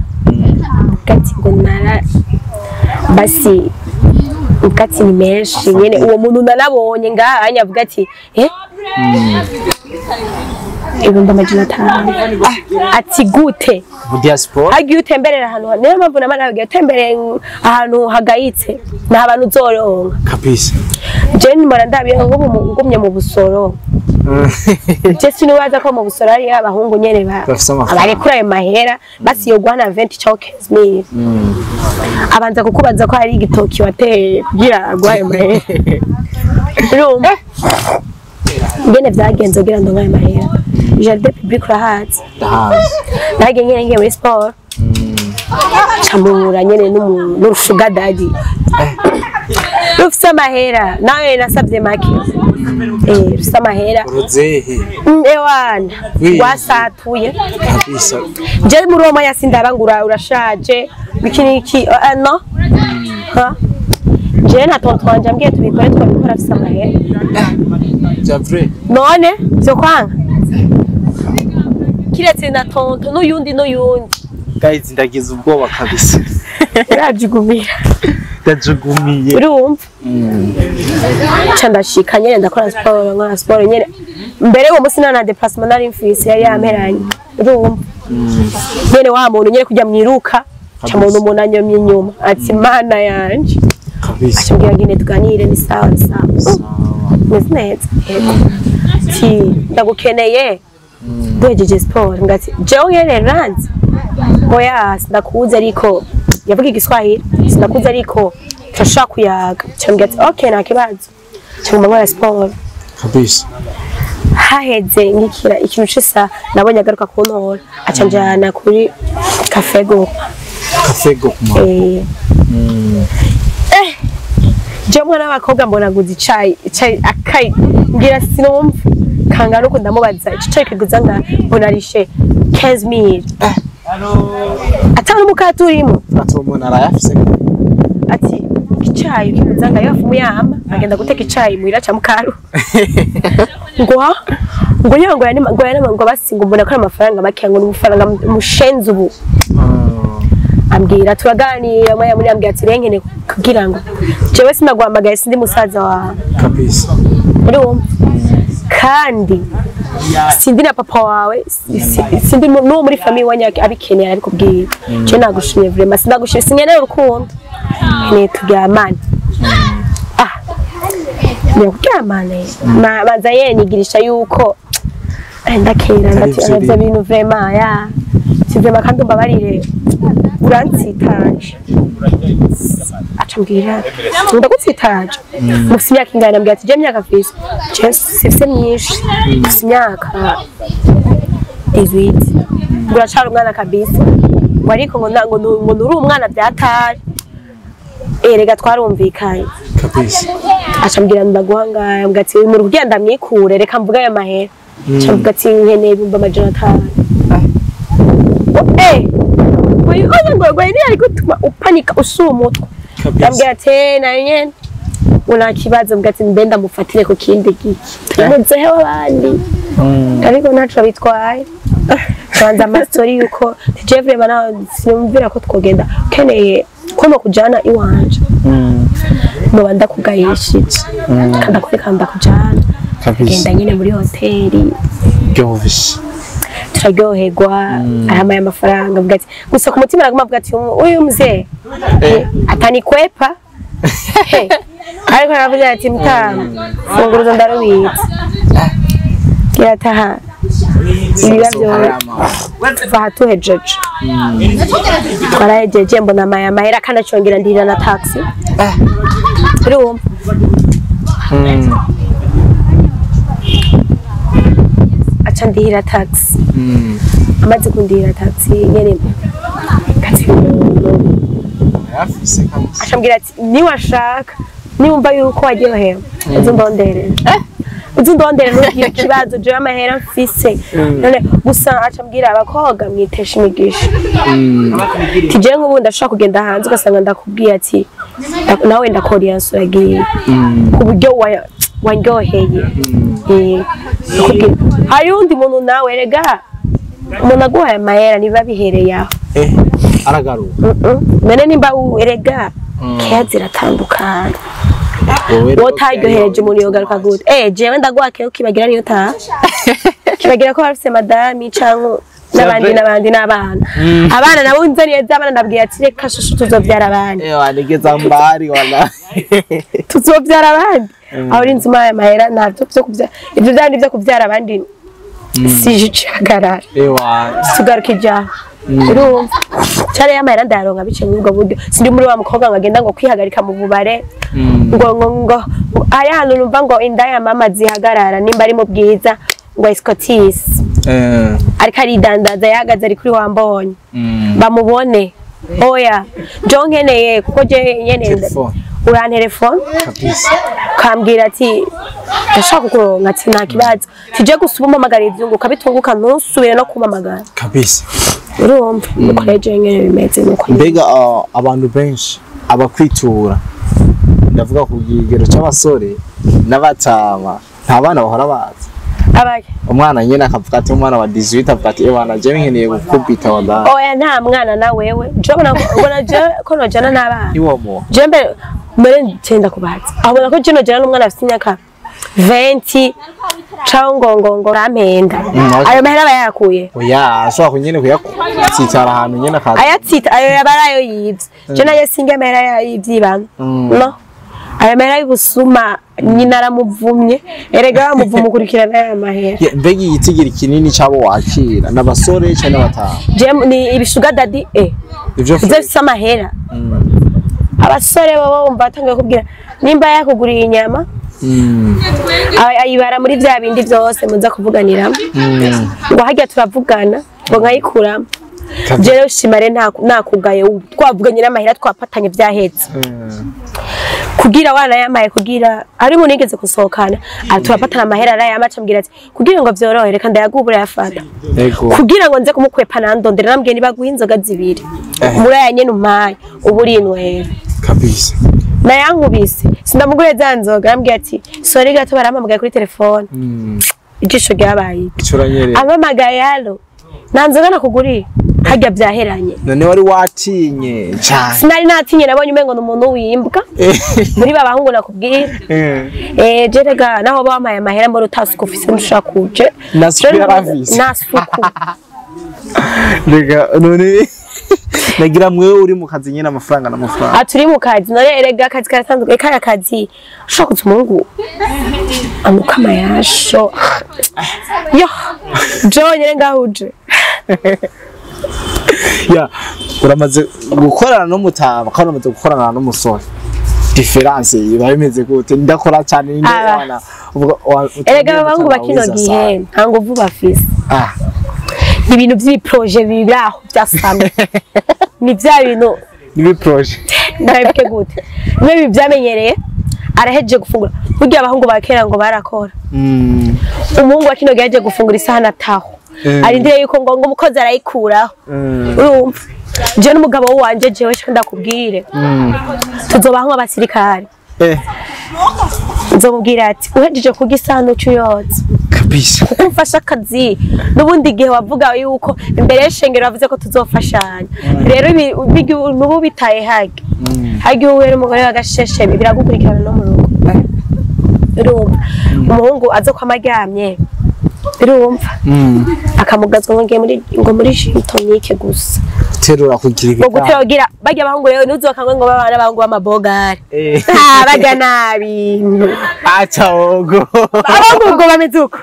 [SPEAKER 2] gati ngo nara basi ubwatsi ni menshi nyene uwo muntu nanabonye ngaha anyavuga ati 500,000 ati gute
[SPEAKER 1] mu diaspora
[SPEAKER 2] hagiye utemberera ahantu niyo mpamvu namara hagiye utemberera ahantu hagayitse nta bantu uzoronka
[SPEAKER 1] kabisa.
[SPEAKER 2] Je nimara ndabiye nk'ubu ngumye mu busoro je sinibaza ko mu busoro hari abahungu nyene barekura ayo mahera basi yo guhana 20 cyangwa 15,000 abanza kukubaza ko hari igitoki wateye kugira aguhaye mahera. Urumva ngene vyagenze kugira ngo ngaye mahera jardin public urahazi nagiye nyene ngiye muri sport camura nyene n'urushuga daddy rufise amahera nawe nasabye make rufise amahera
[SPEAKER 1] uruzehe
[SPEAKER 2] ewana wasatuye
[SPEAKER 1] kabisa.
[SPEAKER 2] Je muri uwo mwanya sindaba ngo urashaje biki niki no ha je na tonton wanje ambwiye tubikore twabikora afise amahera
[SPEAKER 1] javre
[SPEAKER 2] none vyo kwanga kiretse na tonton n'uyundi
[SPEAKER 1] guys ndagize ubwoba kabisa.
[SPEAKER 2] Urajugumira
[SPEAKER 1] ndajugumiye
[SPEAKER 2] urumva ca ndashika nyene ndakora siporo nkora siporo nyene mbere uwo munsi nta déplacement nari mfise yari yamperanye urumva nyene wa muntu nyene kujya mwiruka ca muntu umuntu anyomye inyuma ati mana yanje
[SPEAKER 1] kabisa.
[SPEAKER 2] Acambwira ngene tuganire ni sawa ni sawa meze neza yego ati ndagukeneye duhejeje siporo ngati jewe nyene ranze oya sindakuzi ariko yavuga igiswahili sindakuzi ariko turashobora kuyaga cambwira ati okay nta kibazo caguma nkora siporo
[SPEAKER 1] kabisa.
[SPEAKER 2] Haheze nkikira ikintu c'isa nabonye agaruka kuntora aca njana kuri Cafe Go.
[SPEAKER 1] Cafe Go
[SPEAKER 2] Je mwana w'abakobwa mbona aguze icayi akayi ngira sinumva kangana uko ndamubaza ico cayi kiguza nga mbona arishe 15,000 atari umukate urimo
[SPEAKER 1] ati umuntu arayafise
[SPEAKER 2] ati icayi kiguza nga yafu muyama agenda guteka icayi muhira ca mukaru ngo ngo yanima ngo yanima ngo basi ngo mbona ko ari amafaranga make ngo n'ubufaranga mushenze ubu ambwira turaganira mwaya muri ambwira ati renkene kugira ngo jewe sinaguhamagaye sindi musaza wawe
[SPEAKER 1] kabisa
[SPEAKER 2] urumva kandi sindi na papa wawe sindi n'uwo muri famille wanyu abikeneye arabikubwira je nagushimye vraiment sinagushimye sinkeneye urukundo nkeneye turyamane ngiye kuryamana banza yenigirisha yuko ndakera ndati ivyo bintu vraiment ya si vraiment kandi umbabarire urantsitaje acambwira ndagutsitaje mufise imyaka ingana mbwira ati je imyaka mfise je sifise myinshi mfise imyaka 18 uracari umwana kabisa ngo ariko ngo nuri umwana vyatari erega twarumvikanye
[SPEAKER 1] kabisa
[SPEAKER 2] acambwira ndaguhangaya mbwira ati muri kugira ndamwikure reka mvuge ayo mahera acambwira ati nkeneye 500,000 ngo ni ari gutuma upanika usura umutwe ndambwira ati nayo nyene una kibazo mbwira ati mbe ndamufatire ku kindi giki tumuzehe w'abandi ariko ntaco bitwaye banza amastori yuko je vraiment nawe sinumvira ko twogenda ukeneye ko no kujana iwanje noba ndakugayishije kandi akwereka ndakujana genda nyene muri hoteli
[SPEAKER 1] ryovishe
[SPEAKER 2] turaryoherwa aramaye amafaranga avuga ati gusa ku mutima araguma avuga ati uyu mzee atanikwepa ariko aravuze ati mutama funguruzo ndarubitse kirataha ibiba byose tuhejeje twarahejeje mbona amaye amahera kandi acongera ndira na taxi urumva aca ndihira taxi amaze kundihira taxi nyene kati acambwira ati niwashaka niwumva yuko waryohewe uzundonderere uzundondere ntugire ikibazo jewe amahera mfise none gusa acambwira abakobwa mwitesha imigisha tije nk'ubu ndashobora kugenda hanze ugasanga ndakubwiye ati nawe ndakora iyo nsuragiye ku buryo Wanryoheye. Nakubwira hari undi muntu nawe erega umuntu aguhaye amahera niba bihereye aho.
[SPEAKER 1] Aragaruka.
[SPEAKER 2] None nimba erega keya ziratandukana. Wotaryohereje umuntu yogaruka gute? Jewe ndaguha keya ukibagira niyo taha. Kibagira ko bafise madami canke n'abandi n'abandi n'abana. Abana nabo nzaniye z'abana ndabwiye ati reka shushu tuzovyara abandi.
[SPEAKER 1] Wanigeza mbari wala.
[SPEAKER 2] Tuzovyara abandi. Aho uri nzuma aya mahera ntabyo byo kuvyara. Ivyo vyandi byo kuvyara abandi sije cihagarara. Tugaruka ijambo. Urumva cyane y'amahera ndayaronka biciye muri ubwo buryo. Sindi muri wa mukobwa ngo agenda ngo kwihagarika mu bubare ngo ngo ngo ari hano numva ngo inda ya mama zihagarara nimba ari mu bwiza ngo escortis. Ariko aridandaza yahagaze ari kuri wambonye. Bamubone. Oya jo nkeneye kuko je nyene urantelefone
[SPEAKER 1] kabisa
[SPEAKER 2] kambwira ati ndashaka kukuronka ati nta kibazo tije gusuba umamagara ivyungu kabitunguka ntusubire no kumamagara
[SPEAKER 1] kabisa.
[SPEAKER 2] Urumva nuko rero nyene bimeze nuko.
[SPEAKER 1] Mbega abantu benshi abakwitura ndavuga ku kigero c'abasore n'abatama nta bana bahora baza.
[SPEAKER 2] Abaye
[SPEAKER 1] umwana nyene akavuga ati umwana wa 18 avuga ati ebana je nkeneye gukubita wala.
[SPEAKER 2] Oya nta mwana na wewe je ubona je ko nojana n'abana.
[SPEAKER 1] Iwomo
[SPEAKER 2] je mbere ncenda kubaza abona ko je nojana n'umwana afite imyaka 20 cango ngo ngo rampenda. Ayo mahera bayakuye.
[SPEAKER 1] Oya ashobora kunyene kuyatsitara ahantu nyene akaza.
[SPEAKER 2] Ayatsita ayo yabarayo yivye. Je naye singe amahera y'ivyibano. No. Ayo mahera y'ubusuma nyina aramuvumye erega bamuvuma ukurikirana aya mahera.
[SPEAKER 1] Mbega igitigiri kinini cabo wakira n'abasore canke n'abatama?
[SPEAKER 2] Je ni ibishuga daddy
[SPEAKER 1] Ivyo
[SPEAKER 2] bifise amahera. Abasore bo bumva batangiye kubwira nimba yakuguriye inyama ayibara muri vya bindi vyose muza kuvuganiramo. Ngo harya turavugana ngo nkayikuramo. Jewe shimare nakugaye twavuganye n'amahera twapatanye vyahetse. Kugira wana yamaye kugira ari umuntu yigeze gusohokana turapatana amahera arayamaca ambwira ati kugira ngo vyorohe reka ndayagubura yafata. Kugira ngo nze kumukwepa nandondera nambwiye nibaguha inzoga zibiri muri aya nyene umpaye ubu urinywera
[SPEAKER 1] kabisa.
[SPEAKER 2] Nayankubise sindamugure za nzoga arambwira ati sorry gato barampamagaye kuri telefone. Ijisho ryabaye ampamagaye allo nta nzoga nakuguriye harya vyaheranye.
[SPEAKER 1] None wari watinye cyane?
[SPEAKER 2] Sinari natinye nabonye umengo ni umuntu wimbwa muri babahungu nakubwira. Je rega naho bampaye amahera mbona utasuku ufise ntushaka kuje. Nasuku.
[SPEAKER 1] Rega none nagira mwe uri mu kazi nyene amafaranga n'amafaranga.
[SPEAKER 2] Aturi mu kazi none erega akazi karasanzwe kaya kazi ushaka kuzumungu amuka mayasho. Yo jo nyene ngahuje.
[SPEAKER 1] Ya uramaze gukorana n'umutama kandi uramaze gukorana n'umusore. Difference iba bimeze gute? Ndakora cyane ninde wana
[SPEAKER 2] erega abahungu bakino gihe nta nguvu bafise. Ibintu by'iprojet biraho byasamye. Ni bya bintu
[SPEAKER 1] ni projet
[SPEAKER 2] ndabike gute? Niwe byamenyereye araheje gufungura. Burya abahungu bakera ngo barakora. Umuhungu wa kino gihe aje gufungura isahani ataho. Arindiriye yuko ngo umukozi arayikuraho. Urumva je n'umugabo wanje jewe ndakubwire. Tuzobaho abasirikare. Nzomubwira ati uhejeje kurya isahani uca uyotsa.
[SPEAKER 1] Kabisa.
[SPEAKER 2] Kuko umfasha akazi n'ubundi gihe wavuga yuko imbere y'ishengero bavuze ko tuzofashanya. Rero nubu bitaye hage. Hage uwe n'umugore w'agasheshe biragukurikirana no mu rugo. Urumva umuhungu aza kwama aryamye. Urumva akamugazwa ngo ngiye muri ngo muri gin tonic gusa.
[SPEAKER 1] Terura kugira
[SPEAKER 2] ngo gutera kugira barya abahungu rero ntuzokangwe ngo babana abahungu b'amabogare. Barya nabi.
[SPEAKER 1] Acha ogo.
[SPEAKER 2] Abahungu ngo bameze uko.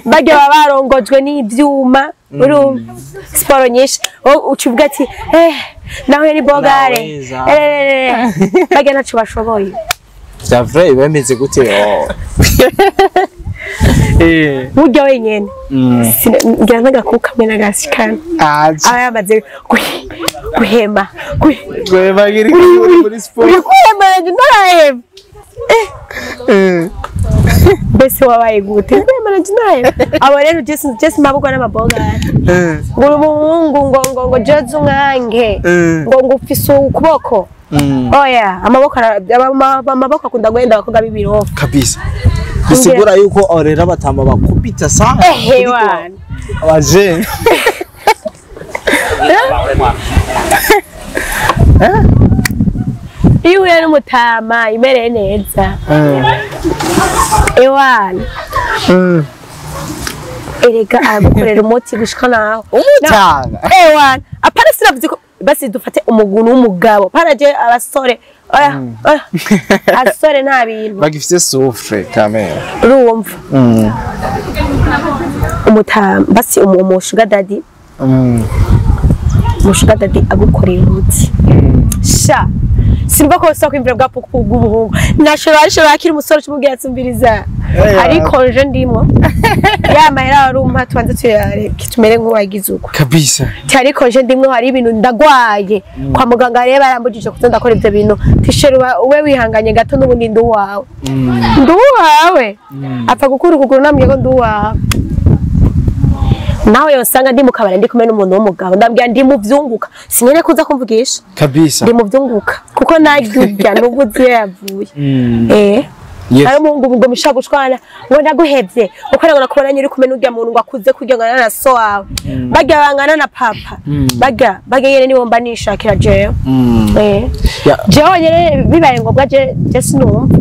[SPEAKER 2] Barya baba barongojwe n'ivyuma. Urumva siporo nyinshi ucuvuga ati nawe ni bogare. Barya ntaco bashoboye.
[SPEAKER 1] C'est vrai bameze gute?
[SPEAKER 2] Burya wenyene ngira n'agakuka hamwe n'agasikana aba yamaze guhema
[SPEAKER 1] guhema muri siporo
[SPEAKER 2] uri guhema ntarahema mbese wabaye gute guhema ntarahema. Abo rero Jesse mabukwa n'amabogari ngo umuhungu ngo ngo ngo Jesse umwange ngo ngo ufise ukuboko Oya, amaboko amaboko akunda guhenda abakobwa b'ibirofa
[SPEAKER 1] kabisa. Bisigura yuko rero abatama bakubita sana.
[SPEAKER 2] Ehe wana.
[SPEAKER 1] Abaje.
[SPEAKER 2] Iyo uhuye n'umutama imereye neza. Ewana. Erega aragukorera umuti gushika naho.
[SPEAKER 1] Umutama.
[SPEAKER 2] Ewana. Apana sinavuze ko basi dufate umugunu w'umugabo. Pana je abasore. Oya, oya. Asore nta bintu.
[SPEAKER 1] Bagifite souffle kamera.
[SPEAKER 2] Urumva. Umutama basi umu sugar daddy. Umu sugar daddy agukorera umuti. Sha. Simba ko sako imvura bwa puku bw'ubuhungu. Nashobora akiri umusore cumubwira atumbiriza. Ariko nje ndimo. Ya mahera warumpa tubanze tuyareke tumere nk'uwagize uko.
[SPEAKER 1] Kabisa.
[SPEAKER 2] Ariko nje ndimwo hari ibintu ndagwaye. Kwa muganga rero barambujije kuzo ndakora ivyo bintu. Tisheru we wihanganye gato n'ubundi ndi uwawe. Ndi uwawe. Apfa gukura ukuguru nambwiye ko ndi uwawe. Nawe yosanga ndi mukabara ndi kumwe n'umuntu w'umugabo ndambwira ndi mu vyunguka sinyene kuza kumvugisha
[SPEAKER 1] kabisa
[SPEAKER 2] ndi mu vyunguka kuko nagyurya n'ubuzi yavuye Ari umuhungu ngo mishaka gushwana ngo ndaguhevye uko ngo nakubona nyiri kumwe n'urya muntu ngo akuze kurya ngo na so wawe barya bangana na papa barya barya nyene nibo mba nishakira jewe jewe nyene bibaye ngombwa je sinumva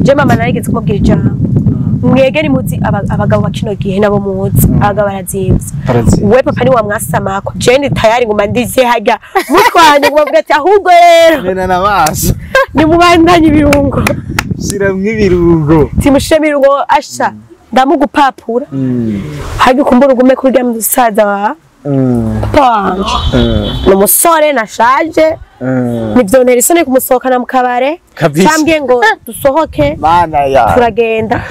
[SPEAKER 2] je mama narigeze kumubwira ijambo mwegere muzi abagabo bakino gihe nabo muzi abagabo barazimvye we papa ni wa mwasamako je ndi tayari nguma ndize harya mutwanye ngo bavuga ati ahubwo rero
[SPEAKER 1] mena nabaso
[SPEAKER 2] ni mubandanye ibirungo
[SPEAKER 1] shiramwe ibirungo
[SPEAKER 2] timushire ibirungo asha ndamugupapura harya ukumbura ugume kurya musaza wa papa wanje ni umusore nashaje nivyontera isoni kumusohokana mu kabare cyambwiye ngo dusohoke
[SPEAKER 1] mana ya
[SPEAKER 2] turagenda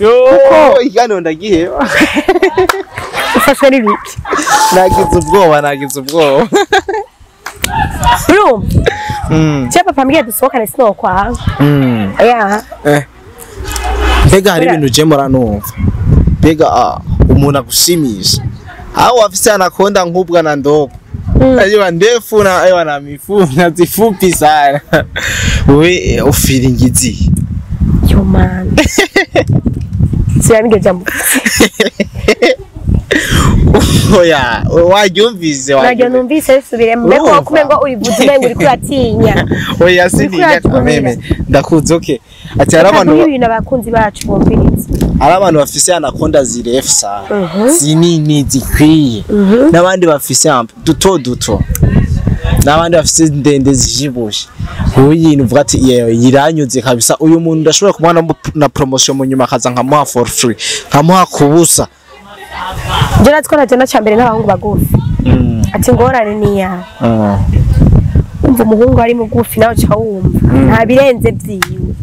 [SPEAKER 1] kuko igano ndagiheba
[SPEAKER 2] ufashwe n'ibiki
[SPEAKER 1] nagize ubwoba
[SPEAKER 2] urumva je papa mbwiye dusohokane sinokwanga ya
[SPEAKER 1] mbega hari ibintu je muranumva mbega umuntu agushimisha aho afise anakonda nkubwa na ndogo ayiwa ndefu na ayiwa na mifu na zifupi sana we ufiringizi
[SPEAKER 2] yo man siyange jambo
[SPEAKER 1] oya waryumvise
[SPEAKER 2] waje numvise subire mbeko kumengo urivuze umengo uri kuratinya
[SPEAKER 1] oya sininya kameme ndakuze okay ati arabantu
[SPEAKER 2] ibintu abakunzi bacu bumviriza
[SPEAKER 1] arabantu bafise anakonda zirefu sana zinini zikwiye nabandi bafise duto duto nabandi bafise ndende zijibushe uyu uvuga ati yewe yiranyuze kabisa uyu muntu ndashobora kumwana na promotion mu nyuma akaza nkamuha for free nkamuha kubusa
[SPEAKER 2] je natwo na cyambere n'abahungu bagufi ati ngorane ni ya umva umuhungu ari mugufi nawe cha wumva nta birenze byiwe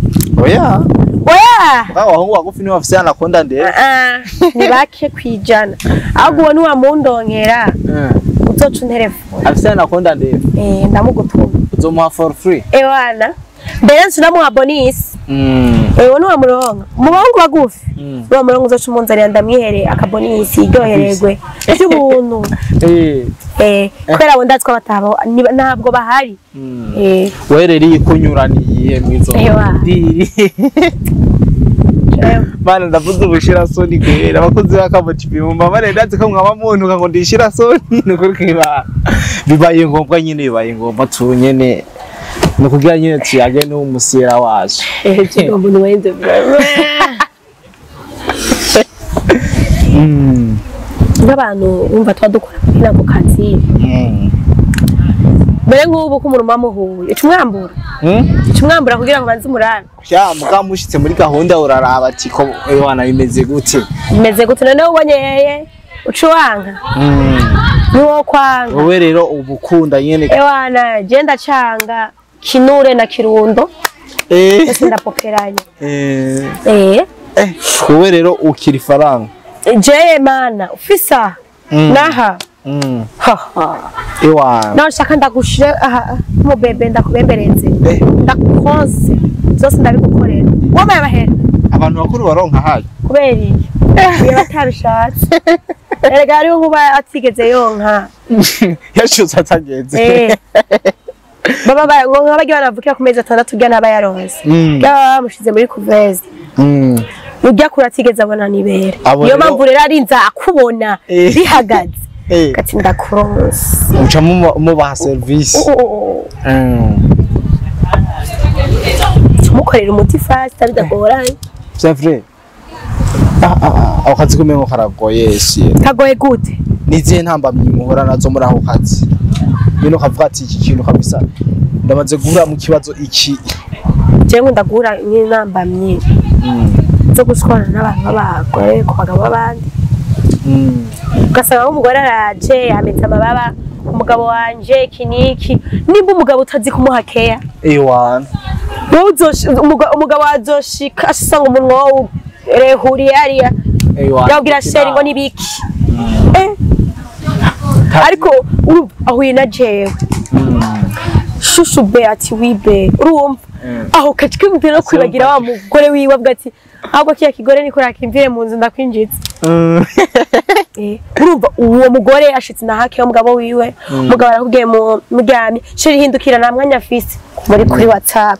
[SPEAKER 1] oya
[SPEAKER 2] oya
[SPEAKER 1] abahungu bagufi ni bafise anakonda ndende
[SPEAKER 2] ni bake kwijana ahubwo ni wa mundonkera uzoca unterefone
[SPEAKER 1] afise anakonda ndende
[SPEAKER 2] ndamugutuma
[SPEAKER 1] uzomuha for free
[SPEAKER 2] ewana mbere nsunamuha bonus ewe ni wa murongo mu bahungu bagufi ni wa murongo uzoca umunzanira ndamwihere akabonisi iryohererwe by'ubuntu kubera abo ndazi ko batabo ntabwo bahari
[SPEAKER 1] wewe rero ikunyuraniye mwizo bana ndavuze ubushira soni kwera abakozi bakamuti bimumba bare ndazi ko mwaba muntu ngo ndishira soni nukuri kiba bibaye ngombwa nyine bibaye ngombwa tunyene nukugira nyine tuyage n'umusira wacu
[SPEAKER 2] umuntu wenze nk'abantu bumva tuba dukora muri ako kazi mbere nk'ubu ko umuntu muhuye uca umwambura uca umwambura kugira ngo banze umurabe
[SPEAKER 1] ya muga mushitse muri gahunda uraraba ati ko wana bimeze gute
[SPEAKER 2] bimeze gute noneho ubonyeye uca uwanka niwo kwanga
[SPEAKER 1] wowe rero ubukunda nyene
[SPEAKER 2] ewana je ndacanga kinure na kirundo ese ndapoperanye
[SPEAKER 1] wowe rero ukiri faranga
[SPEAKER 2] je mana ufisa naha
[SPEAKER 1] ewana
[SPEAKER 2] nawe shaka ndagushire aha mu bebe ndakubembereze ndakukonse zose ndabigukorera wowe abahera
[SPEAKER 1] abantu bakuru baronka hayo
[SPEAKER 2] kubera iki iyo batabishatse erega hariho nkuba atigeze yonka
[SPEAKER 1] yashutse atagenze
[SPEAKER 2] Baba ngo nk'abagiye banavukira ku mezi 6 ujya ntaba yaronse. Baba bamushize muri couveuse. Ujya kure atigeze abona nibere. Niyo mpamvu rero arinza akubona bihagaze. Gati ndakuronse.
[SPEAKER 1] Uca mubaha service.
[SPEAKER 2] Tumukorera umuti fast bidagoranye.
[SPEAKER 1] C'est vrai. Ako kazi kumengo karagoye si.
[SPEAKER 2] Kagoye gute?
[SPEAKER 1] Nizihe ntambamyi muhora nazo muri ako kazi? Bino kavuga ati iki kintu kabisa ndamaze guhura mu kibazo iki.
[SPEAKER 2] Je ngo ndagura nk'intambamyi zo gushwana n'abantu b'abagore ku bagabo b'abandi. Ugasanga umugore araje yametse amababa umugabo wanje iki niki, nimba umugabo utazi kumuha care
[SPEAKER 1] ewana
[SPEAKER 2] umugabo azoshika asanga umunwa wawe rehuriye hariya yabwira sheri ngo nibiki ariko ahuye na jewe shushu be ati wibe urumva aho kacikimutera no kwibagira wa mugore wiwe avuga ati ahubwo kiya kigore niko rakimvire mu nzu ndakwinjitse. Urumva uwo mugore ashitse na hake umugabo wiwe, umugabo arakubwiye mu muryamye sheri hindukira na mwanya afise muri kuri WhatsApp.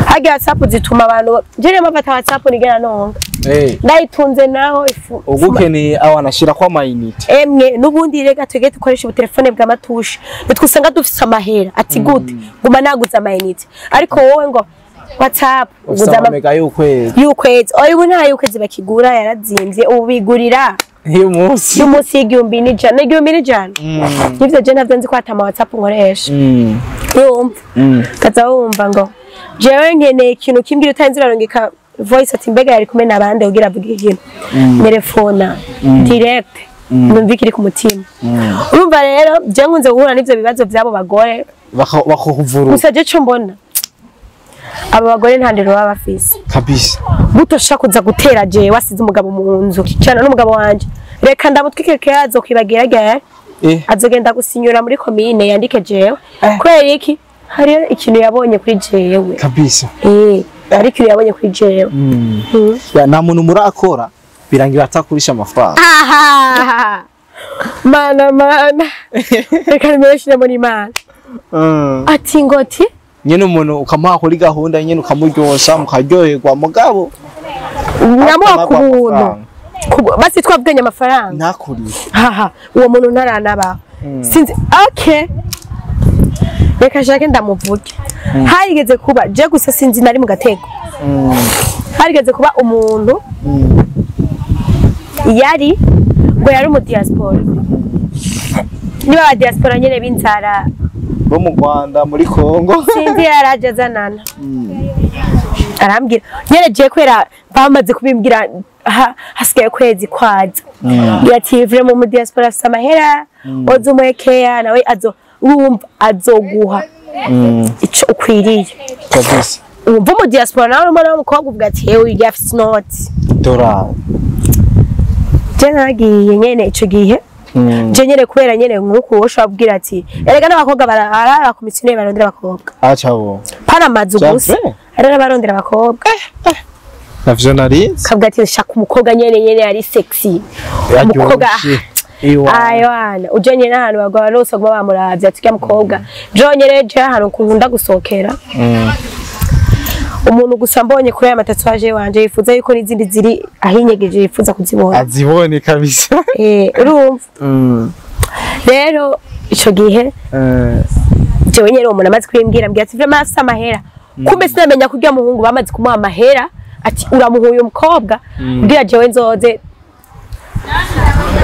[SPEAKER 2] Hage WhatsApp zituma abantu jere mafata WhatsApp nigera nonga. Ndayitunze naho ifu.
[SPEAKER 1] Ugukeneye awana shira kwa mayinite.
[SPEAKER 2] Emwe nubundi rega twege dukoresha ubutelefone bwa matushe. Nitwusanga dufise amahera ati gute guma naguza amayinite. Ariko wowe ngo WhatsApp
[SPEAKER 1] uguza amamega y'ukwezi.
[SPEAKER 2] Y'ukwezi. Oyo ubu nta y'ukwezi bakigura yarazimvye ubu bigurira
[SPEAKER 1] y'umunsi.
[SPEAKER 2] Y'umunsi 1100 1100. Nivyo je ntavyo nzi ko atama WhatsApp nkoresha. Yumva. Kaza wumva ngo jewe nkeneye ikintu kimbwira utarinze urarungika voice ati mbega yari kumwe nabande ugira avuga ikintu. Telefona direct numva ikiri ku mutima. Urumva rero je nkunze guhura n'ivyo bibazo byabo bagore
[SPEAKER 1] bakakuvuru.
[SPEAKER 2] Gusa je cyo mbona abo bagore nta ndero baba bafise.
[SPEAKER 1] Kabisa.
[SPEAKER 2] Buto kuza gutera je wasize umugabo mu nzu cyane n'umugabo wanje. Reka ndamutwike kazo kwibagira gere. Azogenda gusinyura muri commune yandike jewe. Kubera iki? Hari ikintu yabonye kuri jewe.
[SPEAKER 1] Kabisa.
[SPEAKER 2] Hari ikintu yabonye kuri jewe.
[SPEAKER 1] Ya nta muntu murakora birangira atakurisha amafaranga.
[SPEAKER 2] Aha. Mana mana. Reka nimereshe muri Imana. Ati ngoti
[SPEAKER 1] nyene umuntu ukamuha kuri gahunda nyene ukamuryosha mukaryoherwa mugabo
[SPEAKER 2] namuha ku buntu. Basi twavuganye amafaranga.
[SPEAKER 1] Ntakuriye.
[SPEAKER 2] Haha, uwo muntu ntaranaba. Sinzi okay. Reka shake ndamuvuge. Harigeze kuba je gusa sinzi nari mu gatego. Harigeze kuba umuntu yari ngo yari mu diaspora. Niba ba diaspora nyene b'inzara
[SPEAKER 1] bo mu Rwanda muri Kongo
[SPEAKER 2] sinzi yaraje azanana. Arambwira nyene je kwera bamaze kubimbwira hasigaye kwezi kwaza. Yati vraiment mu diaspora afise amahera ozo umwekeya nawe azo urumva azoguha ico ukwiriye.
[SPEAKER 1] Kabisa.
[SPEAKER 2] Umva mu diaspora nawe umwana w'umukobwa uvuga ati hewe yafise inoti.
[SPEAKER 1] Dora.
[SPEAKER 2] Je nagiye nyene ico gihe. Je nyene kubera nyene nkuko woshobora kubwira ati erega n'abakobwa barara komisiyoneri barondera abakobwa.
[SPEAKER 1] Acabo.
[SPEAKER 2] Pana amazu gusa. Arara barondera abakobwa.
[SPEAKER 1] Navyo narinzi.
[SPEAKER 2] Kavuga ati shaka umukobwa nyene nyene ari sexy. Umukobwa ayo uje nyene ahantu bagwa bose baguma bamuravye ati mukobwa. Jo nyene je ahantu nkunda gusohokera. Umuntu gusa mbonye kuri aya matatuaje wanje yifuza yuko n'izindi ziri ahinyegeje yifuza kuzibona.
[SPEAKER 1] Azibone kabisa.
[SPEAKER 2] Urumva. Rero ico gihe jewe nyene umuntu amaze kwimbwira mbwira ati vraiment afise amahera. Kumbe sinamenya kurya muhungu bamaze kumuha amahera ati uramuhuye umukobwa mbwira jewe nzoze.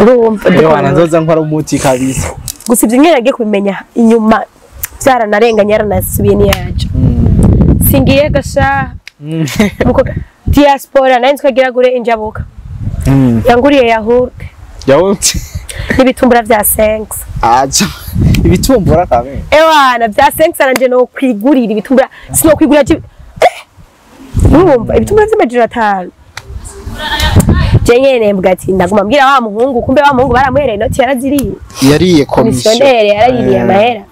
[SPEAKER 2] Urumva.
[SPEAKER 1] Ewana nzoza nkora umuti kabisa.
[SPEAKER 2] Gusa ivyo nyene nagiye kubimenya inyuma byaranarenganye yaranasubiye niyaje. Singiye gasha mukobwa diaspora nari nzikagira gure injabuka. Yanguriye yahurte.
[SPEAKER 1] Yahurte.
[SPEAKER 2] N'ibitumbura vya 5.
[SPEAKER 1] Acha ibitumbura kabe.
[SPEAKER 2] Ewana vya 5 aranje no kwigurira ibitumbura sino kwigurira urumva ibitumbura vy'amajana 5. Je nyene mbwa ati ndaguma mbwira wa muhungu kumbe wa muhungu baramuhereye inoti yaraziriye.
[SPEAKER 1] Yariye komisiyoneri
[SPEAKER 2] yaraririye amahera.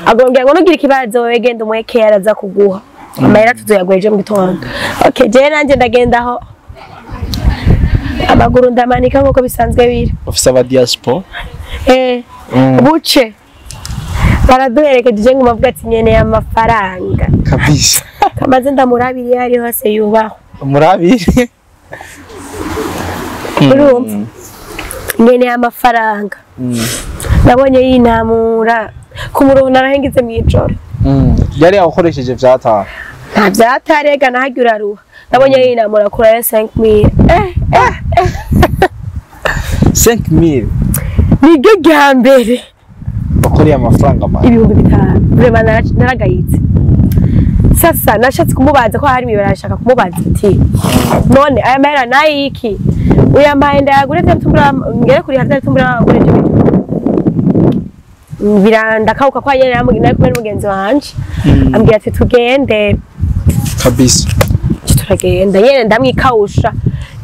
[SPEAKER 2] Agombye ngo nugira ikibazo wewe genda umweke araza kuguha. Amahera tuzoyagweje mu gitondo. Okay, je nanje ndagenda aho. Amaguru ndamanika nkuko bisanzwe biri.
[SPEAKER 1] Ofisa ba diaspora.
[SPEAKER 2] Buce. Baraduherekeje ngo bavuga ati nkeneye amafaranga.
[SPEAKER 1] Kabisa.
[SPEAKER 2] Kamaze ndamurabira iyo ari hose yubahwe.
[SPEAKER 1] Murabire.
[SPEAKER 2] Urumva? Nkeneye amafaranga. Nabonye yinamura ku murongo narahengize mw'ijoro.
[SPEAKER 1] Yari yakoresheje vyataha.
[SPEAKER 2] Nta vyatarega nahajya uraruha. Nabonye yinamura kurayo 5000.
[SPEAKER 1] 5000.
[SPEAKER 2] Niryo rya mbere.
[SPEAKER 1] Wakoreye amafaranga make.
[SPEAKER 2] 5000. Vraiment naragayitse. Sasa nashatse kumubaza ko hari imibare ashaka kumubaza ati none aya mahera nayiki uyamaye ndayagure vya bitumbura ngere kuri havya bitumbura ngure ivyo bintu birandakauka kwa yene nari kumwe n'umugenzi wanje ambwira ati tugende
[SPEAKER 1] kabisa
[SPEAKER 2] turagenda nyene ndamwikawusha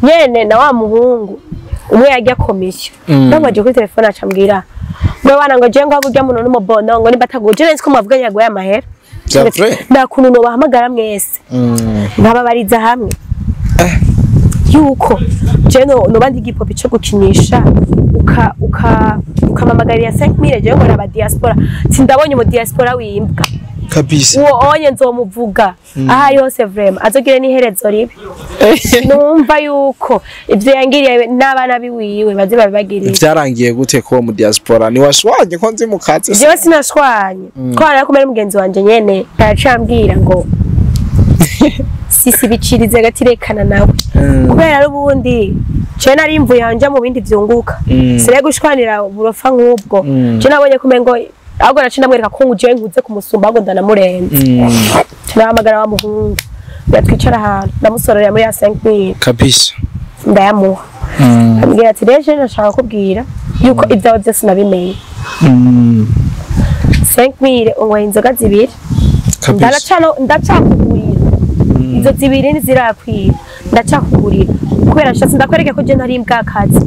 [SPEAKER 2] nyene na wa muhungu umwe yajya komisiyo ndamubaje kuri telefone acambwira mwe bana ngo je ngo burya muntu n'umubono ngo nimba ataguje nzi ko mwavuganye yaguye amahera nta kuntu nobahamagara mwese nkababariza hamwe yuko je noba ndi igipopi co gukinisha ukamamagarira 5000 je ngo naba diaspora sindabonye umu diaspora wimbwa
[SPEAKER 1] kabisa
[SPEAKER 2] uwo onye nzomuvuga aha yose vraiment azogire n'iherezo ribi numva yuko ivyo yangiriye n'abana biwiwe baze babibagiriye
[SPEAKER 1] vyarangiye gute ko mu diaspora ni washwanye ko nzi mukatse
[SPEAKER 2] jewe sinashwanye ko nari kumwe n'umugenzi wanje nyene aracambwira ngo sisi bicirize gatirekana nawe kubera ari ubundi je nari mvuye hanje mu bindi vyunguka sire gushwanira uburofa nk'ubwo je nabonye kumengo ahubwo naciye ndamwereka ko je nkuze kumusumba ahubwo ndanamurenze turahamagara wa muhungu yatwicara ahantu ndamusororera muri ya 5000
[SPEAKER 1] kabisa
[SPEAKER 2] ndayamuha ambwira ati rero je nashaka kubwira yuko ibyawe byose nabimenye 5000 unywa inzoga zibiri ndacakugurira izo zibiri ntizirakwira ndacakugurira kubera nshatse ndakwereke ko je ntari imbwakazi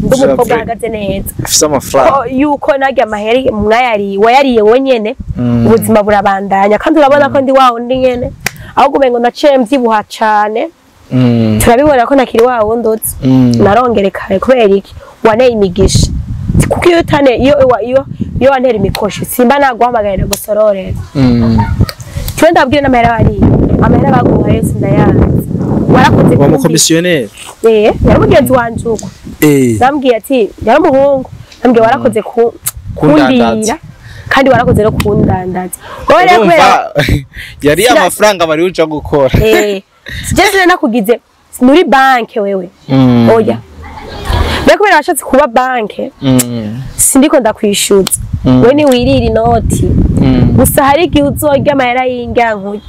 [SPEAKER 2] ndi umukobwa ahagaze neza
[SPEAKER 1] afise amafaranga
[SPEAKER 2] yuko narya amaheri mwayariye wayariye wenyene ubuzima burabandanya kandi urabona ko ndi wa wundi nyene ahubwo umengo naciye mvyibuha cane turabibona ko nakiri wa wundi uzi narongerekanye kubera iki waneye imigisha kuko iyo utane iyo wantera imikoshi simba naguhamagaye ndagusororera cyo ndabwira n'amahera bariye amahera baguhaye yose ndayanze warakoze
[SPEAKER 1] wa mukomisiyoneri
[SPEAKER 2] yari mugenzi wanje uko ndambwiye ati yari umuhungu ndambwiye warakoze kundira kandi warakoze no kundandaza wowe rero kubera
[SPEAKER 1] yari amafaranga bari uja gukora
[SPEAKER 2] je nakugize muri banke wewe oya rero kubera washatse kuba banke sindiko ndakwishyuza we ni wirira inoti gusa hari igihe uzorya amahera y'indyankurya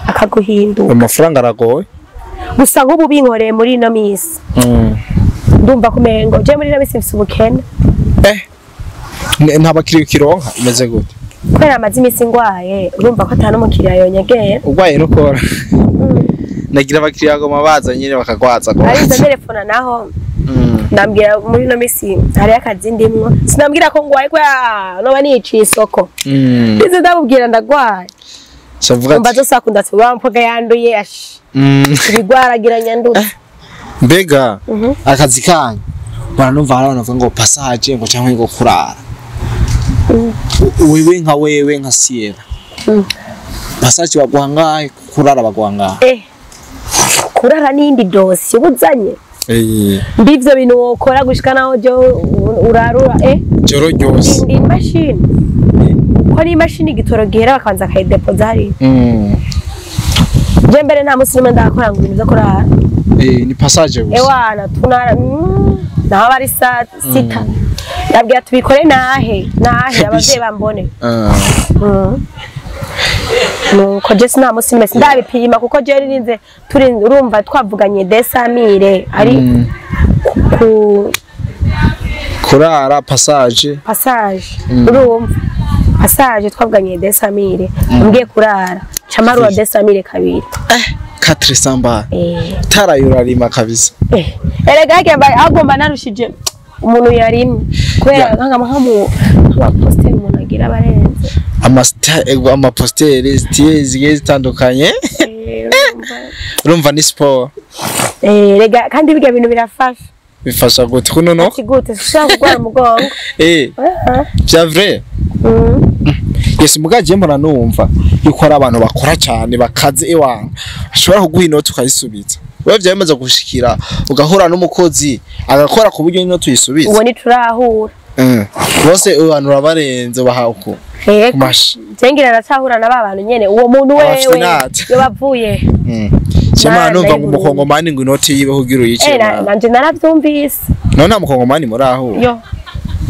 [SPEAKER 2] akaguhindura
[SPEAKER 1] amafaranga aragoye
[SPEAKER 2] gusa nk'ubu binkoreye muri ino minsi ndumva kumengo je muri ino minsi mfise ubukene
[SPEAKER 1] nta bakiriya ukironka imeze gute
[SPEAKER 2] kubera amaze iminsi ngwaye urumva ko ata n'umukiriya yonyegera
[SPEAKER 1] urwaye nukora nagira abakiriya bagoma baza nyine bakagwaza
[SPEAKER 2] arizo telefona naho ndambwira muri ino minsi hariyo akazi ndimwo sinambwira ko ngwaye kubera noba niciye isoko ndize ndamubwira ndagwaye umva zose akunda ati wa mpoga yanduye ashi ibigwaragira nyandutse
[SPEAKER 1] mbega akazi kanyu baranumva hari abantu bavuga ngo passage ngo cyangwa ngo kurara wewe nka wewe nka Sierra passage baguha ngahe kurara baguha ngahe
[SPEAKER 2] kurara n'indi dosi ubuzanye mbivyo bintu wokora gushika naho jo urarura
[SPEAKER 1] joro ryose
[SPEAKER 2] ndi imashini ko ni imashini igitoro gihera bakabanza akayidepoza hariya je mbere nta musi n'umwe ndakora ngo ibintu vyo kurara
[SPEAKER 1] ni passage gusa
[SPEAKER 2] ewana tunara naho bari saa sita ndabwira tubikore nahe abavyeyi bambone nuko je sina musi n'umwe sindabipima kuko je nirinze turi urumva twavuganye 200000 ari ku
[SPEAKER 1] kurara passage
[SPEAKER 2] urumva passage twavuganye 200000 ngiye kurara camarura 200000 kabiri
[SPEAKER 1] 400 ba tarayurarima kabisa
[SPEAKER 2] erega yagamba agomba narushije umuntu yarimwe kubera nkanga nkamu abapositeri umuntu agira abarenze
[SPEAKER 1] amaposteri zigiye zitandukanye urumva ni sport
[SPEAKER 2] rega kandi bijya bintu birafasha
[SPEAKER 1] Bifasha gute kuno no?
[SPEAKER 2] Ati gute ushaka kurwara umugongo.
[SPEAKER 1] Vya vrai. Yes, mugaje mbona numva yuko ari abantu bakora cyane bakaze ewanga ashobora kuguha inoti ukayisubiza. Wewe vyamaze gushikira ugahura n'umukozi agakora ku buryo inoti uyisubiza.
[SPEAKER 2] Uwo ni turahura.
[SPEAKER 1] Bose abantu urabarenze baha uko. Kumashi.
[SPEAKER 2] Jengira natahura na babantu nyene uwo muntu wewe yo bavuye.
[SPEAKER 1] Chema numva ngo umukongomani ngo inoti yibe kugira uyice.
[SPEAKER 2] Nanje naravyumvise.
[SPEAKER 1] None nta mukongomani muraho.
[SPEAKER 2] Yo.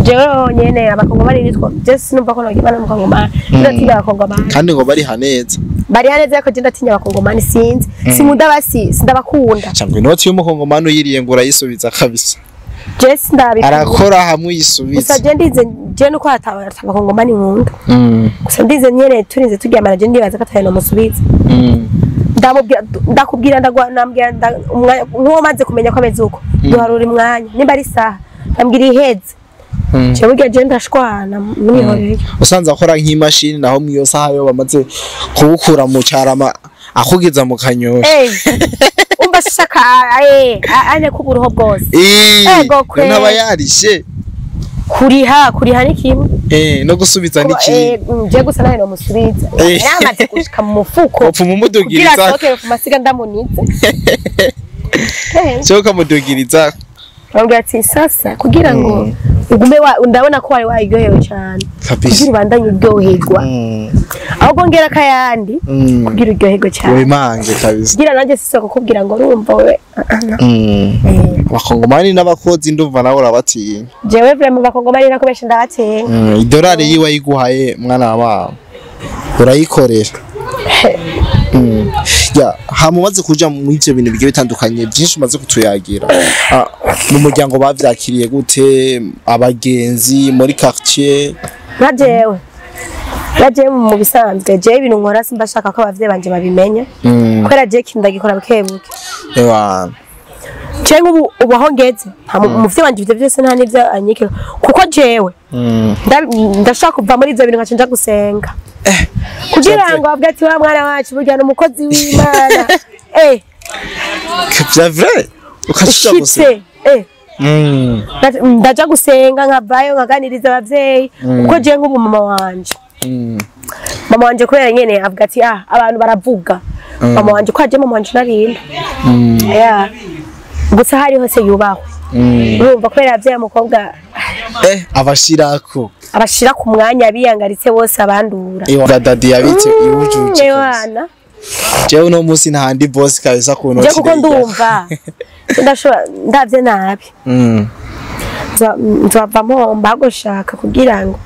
[SPEAKER 2] Jewe nyene abakongomani nitwa je sinumva ko nogibana mukongomani. Ndatinya abakongomani.
[SPEAKER 1] Kandi ngo bari haneza.
[SPEAKER 2] Bari haneza ariko je ndatinya abakongomani sinzi. Sinkunda basi sindabakunda.
[SPEAKER 1] Cyangwa inoti y'umukongomani uyiriye ngo urayisubiza kabisa.
[SPEAKER 2] Je sindabikunda.
[SPEAKER 1] Arakora hamwe yisubiza.
[SPEAKER 2] Gusa je ndize je nuko atabakongomani nkunda. Gusa ndize nyene turinze turyamana je ndibaza ko atari no musubiza. Ndamubwira ndakubwira ndagwa nkuwo maze kumenya ko ameze uko. Duharura umwanya nimba ari saha ndambwira iheze. Cyo je ndashwana mwihoreye.
[SPEAKER 1] Usanze akora nk'imashini naho mwiyo saha yo bamaze kuwukura mu carama akugeza mu kanyosha.
[SPEAKER 2] Umva shaka ane kuburuho bwose.
[SPEAKER 1] Ego kwe. Ntaba yarishe.
[SPEAKER 2] Kuriha ni kimwe.
[SPEAKER 1] No gusubiza ni kimwe.
[SPEAKER 2] Je gusa nawe no musubiza. Yaramaze gushika mu mufuko.
[SPEAKER 1] Opfa umumudugiriza.
[SPEAKER 2] Kugira soke ku masiga ndamunitse.
[SPEAKER 1] Cyo kamudugiriza.
[SPEAKER 2] Bambwira ati sasa kugira ngo ugume ndabona ko wari waryohewe cyane. Kugira ubandanye uryoherwa. Ahubwo ngera kayandi kugira uryoherwe cyane.
[SPEAKER 1] Wimange kabisa.
[SPEAKER 2] Kugira nanjye sisoko kukubwira ngo urumva we.
[SPEAKER 1] Abakongomani n'abakozi ndumva nawe urabatinya.
[SPEAKER 2] Jewe vraiment abakongomani nakobesha ndabatinya.
[SPEAKER 1] Idolari yiwe ayiguhaye mwana wa urayikorera. Ya hamumaze kuja mu ivyo bintu bigiye bitandukanye byinshi umaze kutuyagira. Mu muryango bavyakiriye gute abagenzi muri quartier?
[SPEAKER 2] Najewe mu bisanzwe jewe ibintu nkora simba shaka ko abavyeyi banje babimenya. Kubera je kindagikora bukebuke.
[SPEAKER 1] Ewa.
[SPEAKER 2] Jewe ubu aho ngeze umuvyeyi wanje ivyo byose nta nivyo anyikira kuko jewe ndashaka kuva muri ivyo bintu nkaca nja gusenga. Kugira ngo avuge ati wa mwana wacu burya ni umukozi w'Imana.
[SPEAKER 1] C'est vrai. Ukaca gusenga.
[SPEAKER 2] Ndaja gusenga nkavayo nkaganiriza abavyeyi kuko je nk'ubu mama wanje. Mama wanje kubera nyene avuga ati abantu baravuga. Mama wanje ko aje mama wanje narinda. Yeah. Gusa hari hose yubahwe. Urumva kubera abavyeyi mukobwa
[SPEAKER 1] abashirako.
[SPEAKER 2] Abashira ku mwanya biyangaritse bose abandura.
[SPEAKER 1] Iyo dadi yabitse iwujuje.
[SPEAKER 2] Ewana.
[SPEAKER 1] Jewe no musi ntandi boss kabisa ku noti.
[SPEAKER 2] Je kuko ndumva. Ndashobora ndavye nabi. Nzava mpomba gushaka kugira ngo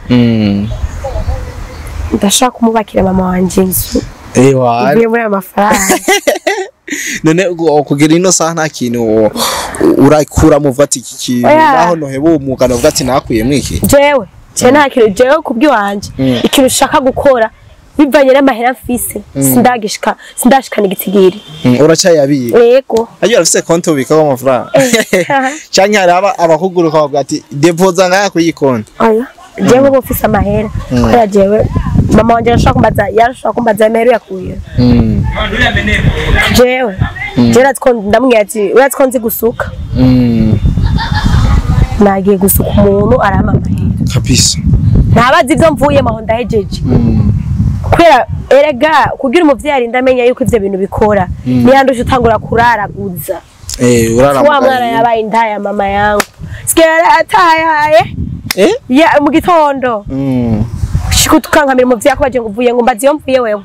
[SPEAKER 2] ndashaka kumubakira mama wanje inzu.
[SPEAKER 1] Ewa.
[SPEAKER 2] Uvuye muri amafaranga.
[SPEAKER 1] None kugira ino saha nta kintu urakura mu vati iki kintu naho noheba umugano uvuga ati nakuyemwe iki.
[SPEAKER 2] Jewe je nta kintu jewe kubwiwanje ikintu ushaka gukora bivanye n'amahera mfise sindagishika sindashikana igitigiri.
[SPEAKER 1] Uracayabiye.
[SPEAKER 2] Yego.
[SPEAKER 1] Ayo arafise konti ubikaho amafaranga. Canke hari abakuguruka bavuga ati depoza ngaya kuyi konti.
[SPEAKER 2] Oya. Jewe ubu mfise amahera kubera jewe mama wanje yarashaka kumbaza amahera yakuye. Jewe jewe ndamubwira ati uratse ko nzi gusuka. Nagiye gusuka umuntu arampa amahera.
[SPEAKER 1] Kabisa.
[SPEAKER 2] Ntabazi ivyo mvuyemo aho ndahejeje. Kubera erega kugira umuvyeyi arinda amenya yuko ivyo bintu bikora niyandusha utangura kuraraguza.
[SPEAKER 1] Uraramuka.
[SPEAKER 2] Wa mwana yabaye indaya mama yangu. Sigara atayaye. Ya mu gitondo. Shikutukankamira umuvyeyi akubaje ngo uvuye ngo mbazi iyo mvuye wewe.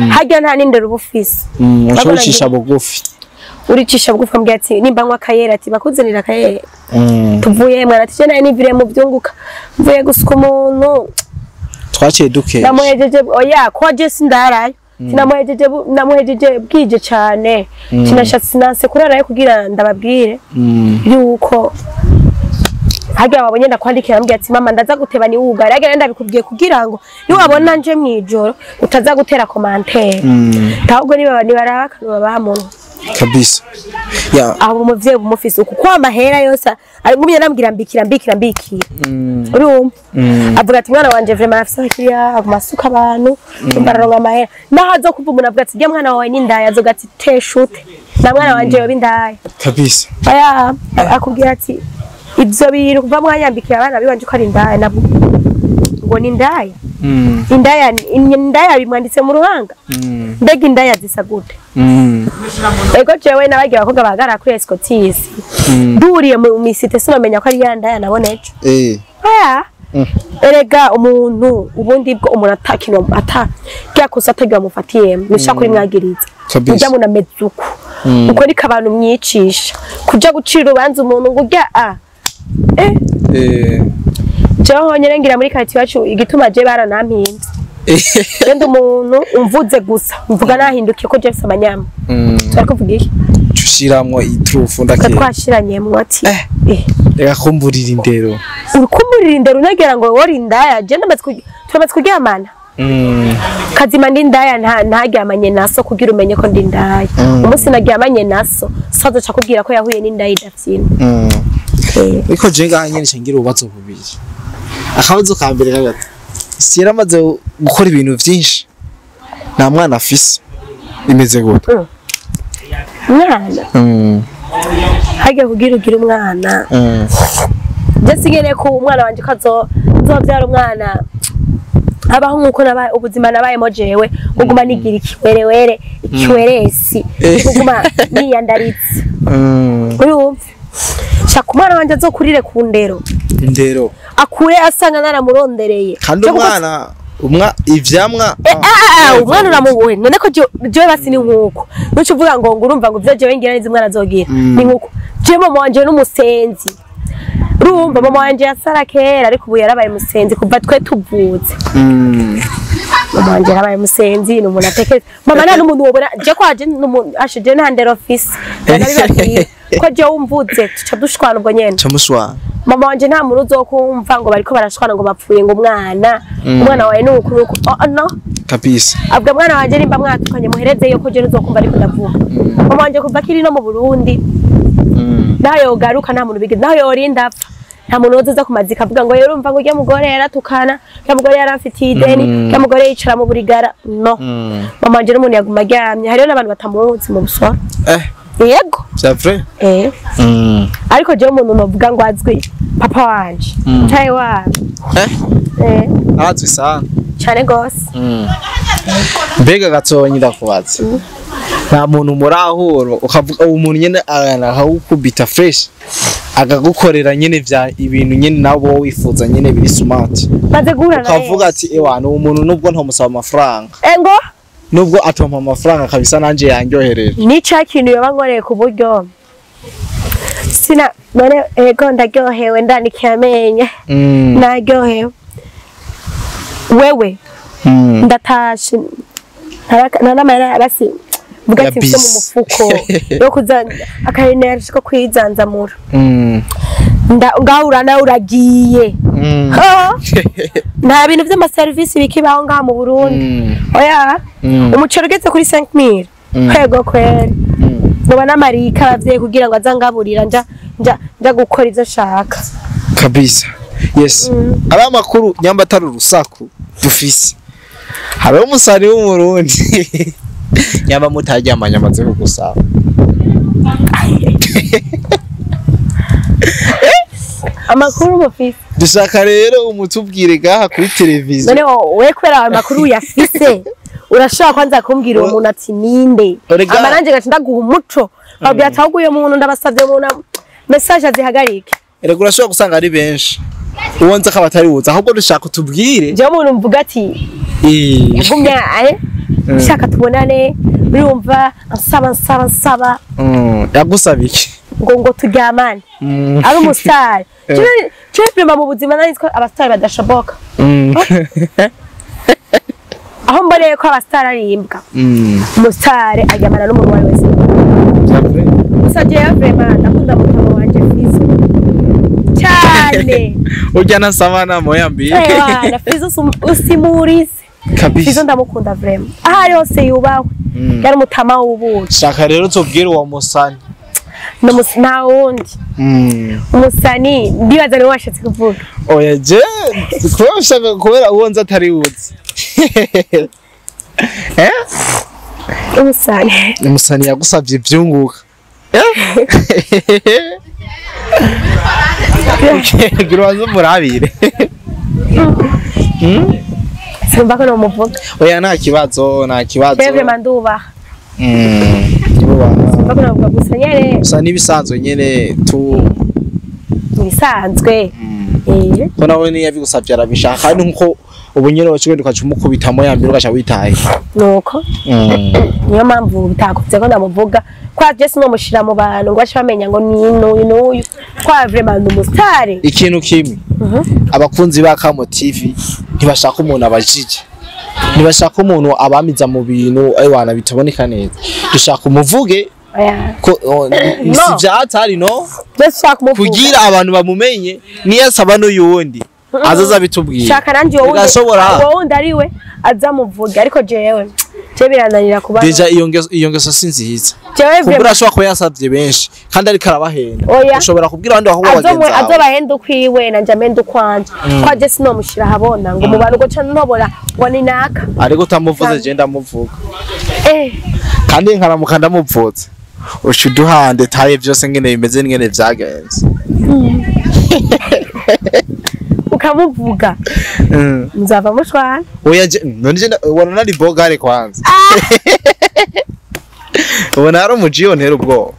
[SPEAKER 2] Harya nta nindero ubufise.
[SPEAKER 1] Ucicisha bugufi.
[SPEAKER 2] Uricisha bugufi ambwira ati nimba nywa akayera ati bakuzanira akayera. Tuvuye mwana ati je naye niviriye mu byunguka. Mvuye gusuka umuntu.
[SPEAKER 1] Twaciye duke.
[SPEAKER 2] Namuhejeje oya ko je sindarayo. Namuhejeje bwije cyane. Kinashatse sinanse kurarayo kugira ndababwire yuko harya wabonye ndakwandikira ambwira ati mama ndaza guteba ni wugara harya ndabikubwiye kugira ngo niwabona nje mwijoro utaza gutera commentaire. Ahubwo niba nibaraba akantu babaha muntu.
[SPEAKER 1] Kabisa. Ya.
[SPEAKER 2] Abo umuvyeyi bumufise uku kwa amahera yose ari ngumye nambwira mbikira mbikira mbikira. Urumva? Avuga ati mwana wanje vraiment afise abakiriya aguma asuka abantu bararonka amahera. Naho azo kuva umuntu avuga ati rya mwana wawe ni indaya, azoga ati teshute. Na mwana wanje yoba indaya.
[SPEAKER 1] Kabisa.
[SPEAKER 2] Aya akubwira ati ivyo bintu kuva mwanyambikira abana biwanje ko ari indaya nabo ngo ni indaya. Indaya indaya bimwanditse mu ruhanga. Mbega indaya zisa gute? Ego jewe nabagiye abakobwa bahagarara kuri escotise. Nduriye mu misite sinamenya ko ari ya ndaya nabona ejo. Aya. Erega umuntu ubundi bwo umuntu atakino ata kyakosa atagiye amufatiyemo nishaka kuri mwagiriza. Ujya mu namezuko. Uko niko abantu mwicisha. Kuja gucira urubanza umuntu ngo urya a. Jewe honyene ngira muri quartier wacu igituma je baranampinze. Genda umuntu umvuze gusa mvuga nahindukiye ko Jeff amanyama. Twari kuvuga iki?
[SPEAKER 1] Tushiramwo itrufu ndakeye.
[SPEAKER 2] Twashiranyemwo ati
[SPEAKER 1] reka kumburira indero.
[SPEAKER 2] Urukumburira indero unagera ngo wori indaya je ndamaze turamaze kuryamana. Kazima ndi indaya ntaryamanye naso kugira umenye ko ndi indaya. Umunsi naryamanye naso sazo ca kubwira ko yahuye n'indaya idafyina.
[SPEAKER 1] Ariko je ngaha nyene ngira ububazo bubiri. Akabazo ka mbere kagati. Siyera amaze gukora ibintu vyinshi. Nta mwana afise. Imeze gute?
[SPEAKER 2] Mwana. Hajya kugira ugira umwana. Je sigere ko umwana wanje kazo nzovyara umwana abaho nkuko nabaye ubuzima nabayemo jewe kuguma nigira ikiwerewere ikiweresi kuguma niyandaritse. Urumva? Shaka umwana wanje azokurire ku ndero.
[SPEAKER 1] Indero.
[SPEAKER 2] Akure asanga naramurondereye.
[SPEAKER 1] Kandi umwana umwa ivyamwa
[SPEAKER 2] umwana uramubuhe none ko jewe basi ni nkuko nuco uvuga ngo ngurumva ngo ivyo jewe ngira nizi umwana azogira ni nkuko jewe mama wanje n'umusenzi. Urumva mama wanje yasara kera ariko ubu yarabaye musenzi kuva twe tuvutse. Mama wanje yarabaye musenzi ni umuntu atekereza. Mama nta n'umuntu wobona je kwaje n'umuntu ashe je nta ndero office ndabibabwira ko jewe umvuze tuca dushwana ubwo nyene.
[SPEAKER 1] Camushwana.
[SPEAKER 2] Mama wanje nta muntu uzokumva ngo bariko barashwana ngo bapfuye ngo umwana umwana wawe nuku nuku no
[SPEAKER 1] kabisa.
[SPEAKER 2] Abwa mwana wanje nimba mwatukanye muhereze yo ko je uzokumva ariko ndavuga. Mama wanje kuva kiri no mu Burundi naho yogaruka nta muntu bigeze naho yorinda apfa nta muntu uzoza kumazika avuga ngo yorumva ngo urya mugore yaratukana urya mugore yarafitiye ideni urya mugore yicara mu burigara no. Mama wanje n'umuntu yaguma aryamye hariho n'abantu batamuzi mu busoro. Yego.
[SPEAKER 1] C'est vrai?
[SPEAKER 2] Ariko je umuntu novuga ngo azwi papa wanje. Taye wa.
[SPEAKER 1] Azwi sana.
[SPEAKER 2] Cyane gose.
[SPEAKER 1] Mbega gatonyi ndakubaza. Nta muntu murahuro ukavuga umuntu nyene akawukubita fresh akagukorera nyene vya ibintu nyene nabo wifuza nyene biri smart.
[SPEAKER 2] Baze guhura naye.
[SPEAKER 1] Ukavuga ati ewa no umuntu nubwo ntomusaba amafaranga.
[SPEAKER 2] Engo
[SPEAKER 1] nubwo atompa amafaranga kabisa nanje yanyohereje.
[SPEAKER 2] Ni ca kintu yoba nkoreye ku buryo sina none ego ndaryohewe ndanikiye amenyo. Naryohewe. Wewe ndatashe ntanamara basi vuga ati mfite mu mufuko yo kuza akayenerje ko kwizanzamura. Ngahura nawe uragiye. Nta bintu vy'ama service bikibaho ngaha mu Burundi. Oya umuceri ugeze kuri 5000. Kwego kweri. Ngoba namarika abavyeyi kugira ngo azangaburira nja nja gukora ivyo shaka.
[SPEAKER 1] Kabisa. Yes. Ari amakuru nyamba atari urusaku dufise. Habe umusari w'umurundi. Nyamba mutaryamanye amaze kugusaba.
[SPEAKER 2] Amakuru mufise.
[SPEAKER 1] Dushaka rero umutubwire gaha kuri televiziyo.
[SPEAKER 2] None we kwera amakuru yafise. Urashaka kwanza kumbwira uwo muntu ati ninde? Amaranje gace ndaguha umuco. Babwira ati ahubwo uyo muntu ndabasavye umuntu message azihagarike.
[SPEAKER 1] Erega urashobora gusanga ari benshi. Uwonze akaba atari wuza ahubwo dushaka utubwire.
[SPEAKER 2] Je umuntu mvuga ati yagumya shaka tubonane urumva ansaba nsaba nsaba.
[SPEAKER 1] Yagusaba iki?
[SPEAKER 2] Ngo turyamane. Ari umustar. Je mu buzima nari ko abastar badashoboka. Aho mboneye ko abastar ari imbwa. Umustar aryamana n'umuntu wawe wese. Gusa jewe vraiment ndakunda mutama wanje Fizo. Cyane.
[SPEAKER 1] Urya nasaba na moya mbi.
[SPEAKER 2] Na Fizo usimurize.
[SPEAKER 1] Kabisa.
[SPEAKER 2] Fizo ndamukunda vraiment. Ahari hose yubahwe. Yari umutama w'ubuki.
[SPEAKER 1] Shaka rero tubwire uwo musani.
[SPEAKER 2] Nta wundi. Umusani ndibaza niwe washatse kuvuga.
[SPEAKER 1] Oya je kubera uwo nzi atari wuzi.
[SPEAKER 2] Umusani.
[SPEAKER 1] Umusani yagusavye ivyunguka. Gira ubanze murabire.
[SPEAKER 2] Sinumva ko nomuvuga.
[SPEAKER 1] Oya nta kibazo, nta kibazo.
[SPEAKER 2] Jewe vraiment ndubaha. Sinumva ko nomuvuga gusa nyene.
[SPEAKER 1] Gusa n'ibisanzwe nyene tu
[SPEAKER 2] ibisanzwe.
[SPEAKER 1] Ko nawe niyo yabigusavye arabishaka kandi nkuko ubu nyene wacugenda ukaca umukubitamo ya mbere ugaca witaye.
[SPEAKER 2] Nuko niyo mpamvu bitakunze ko ndamuvuga kwa je sinomushira mu bantu ngo bace bamenya ngo ni n'uyu n'uyu kwa vraiment ni umusitari.
[SPEAKER 1] Ikintu kimwe abakunzi ba Kamo TV ntibashaka umuntu abajije, ntibashaka umuntu abamiza mu bintu ayiwana bitaboneka neza. Dushaka umuvuge ko si vyatari no kugira abantu bamumenye niyo asaba n'uyundi azaza bitubwira.
[SPEAKER 2] Shaka nanje uwo wundi ari we azamuvuga ariko jewe je birananira kuba
[SPEAKER 1] deja iyo ngeso si nziza. Kumbura ashobora kuba yasavye benshi kandi ariko arabahenda. Ushobora kubwira abandi bakobwa bagenzi bawe
[SPEAKER 2] azobahenda ukwiwe nanje amenda ukwanje kwa je sinomushira habona ngo mu bantu goca ntobora ngo ni naka.
[SPEAKER 1] Ariko utamuvuze je ndamuvuga kandi nkaramuka ndamuvutse uca uduhande taye vyose ngene bimeze n'ingene vyagenze.
[SPEAKER 2] Ukamuvuga nzava mushwana.
[SPEAKER 1] Oya none je wabona ari bogare kwanza. Ubona ari umujiyo ntera ubwoba.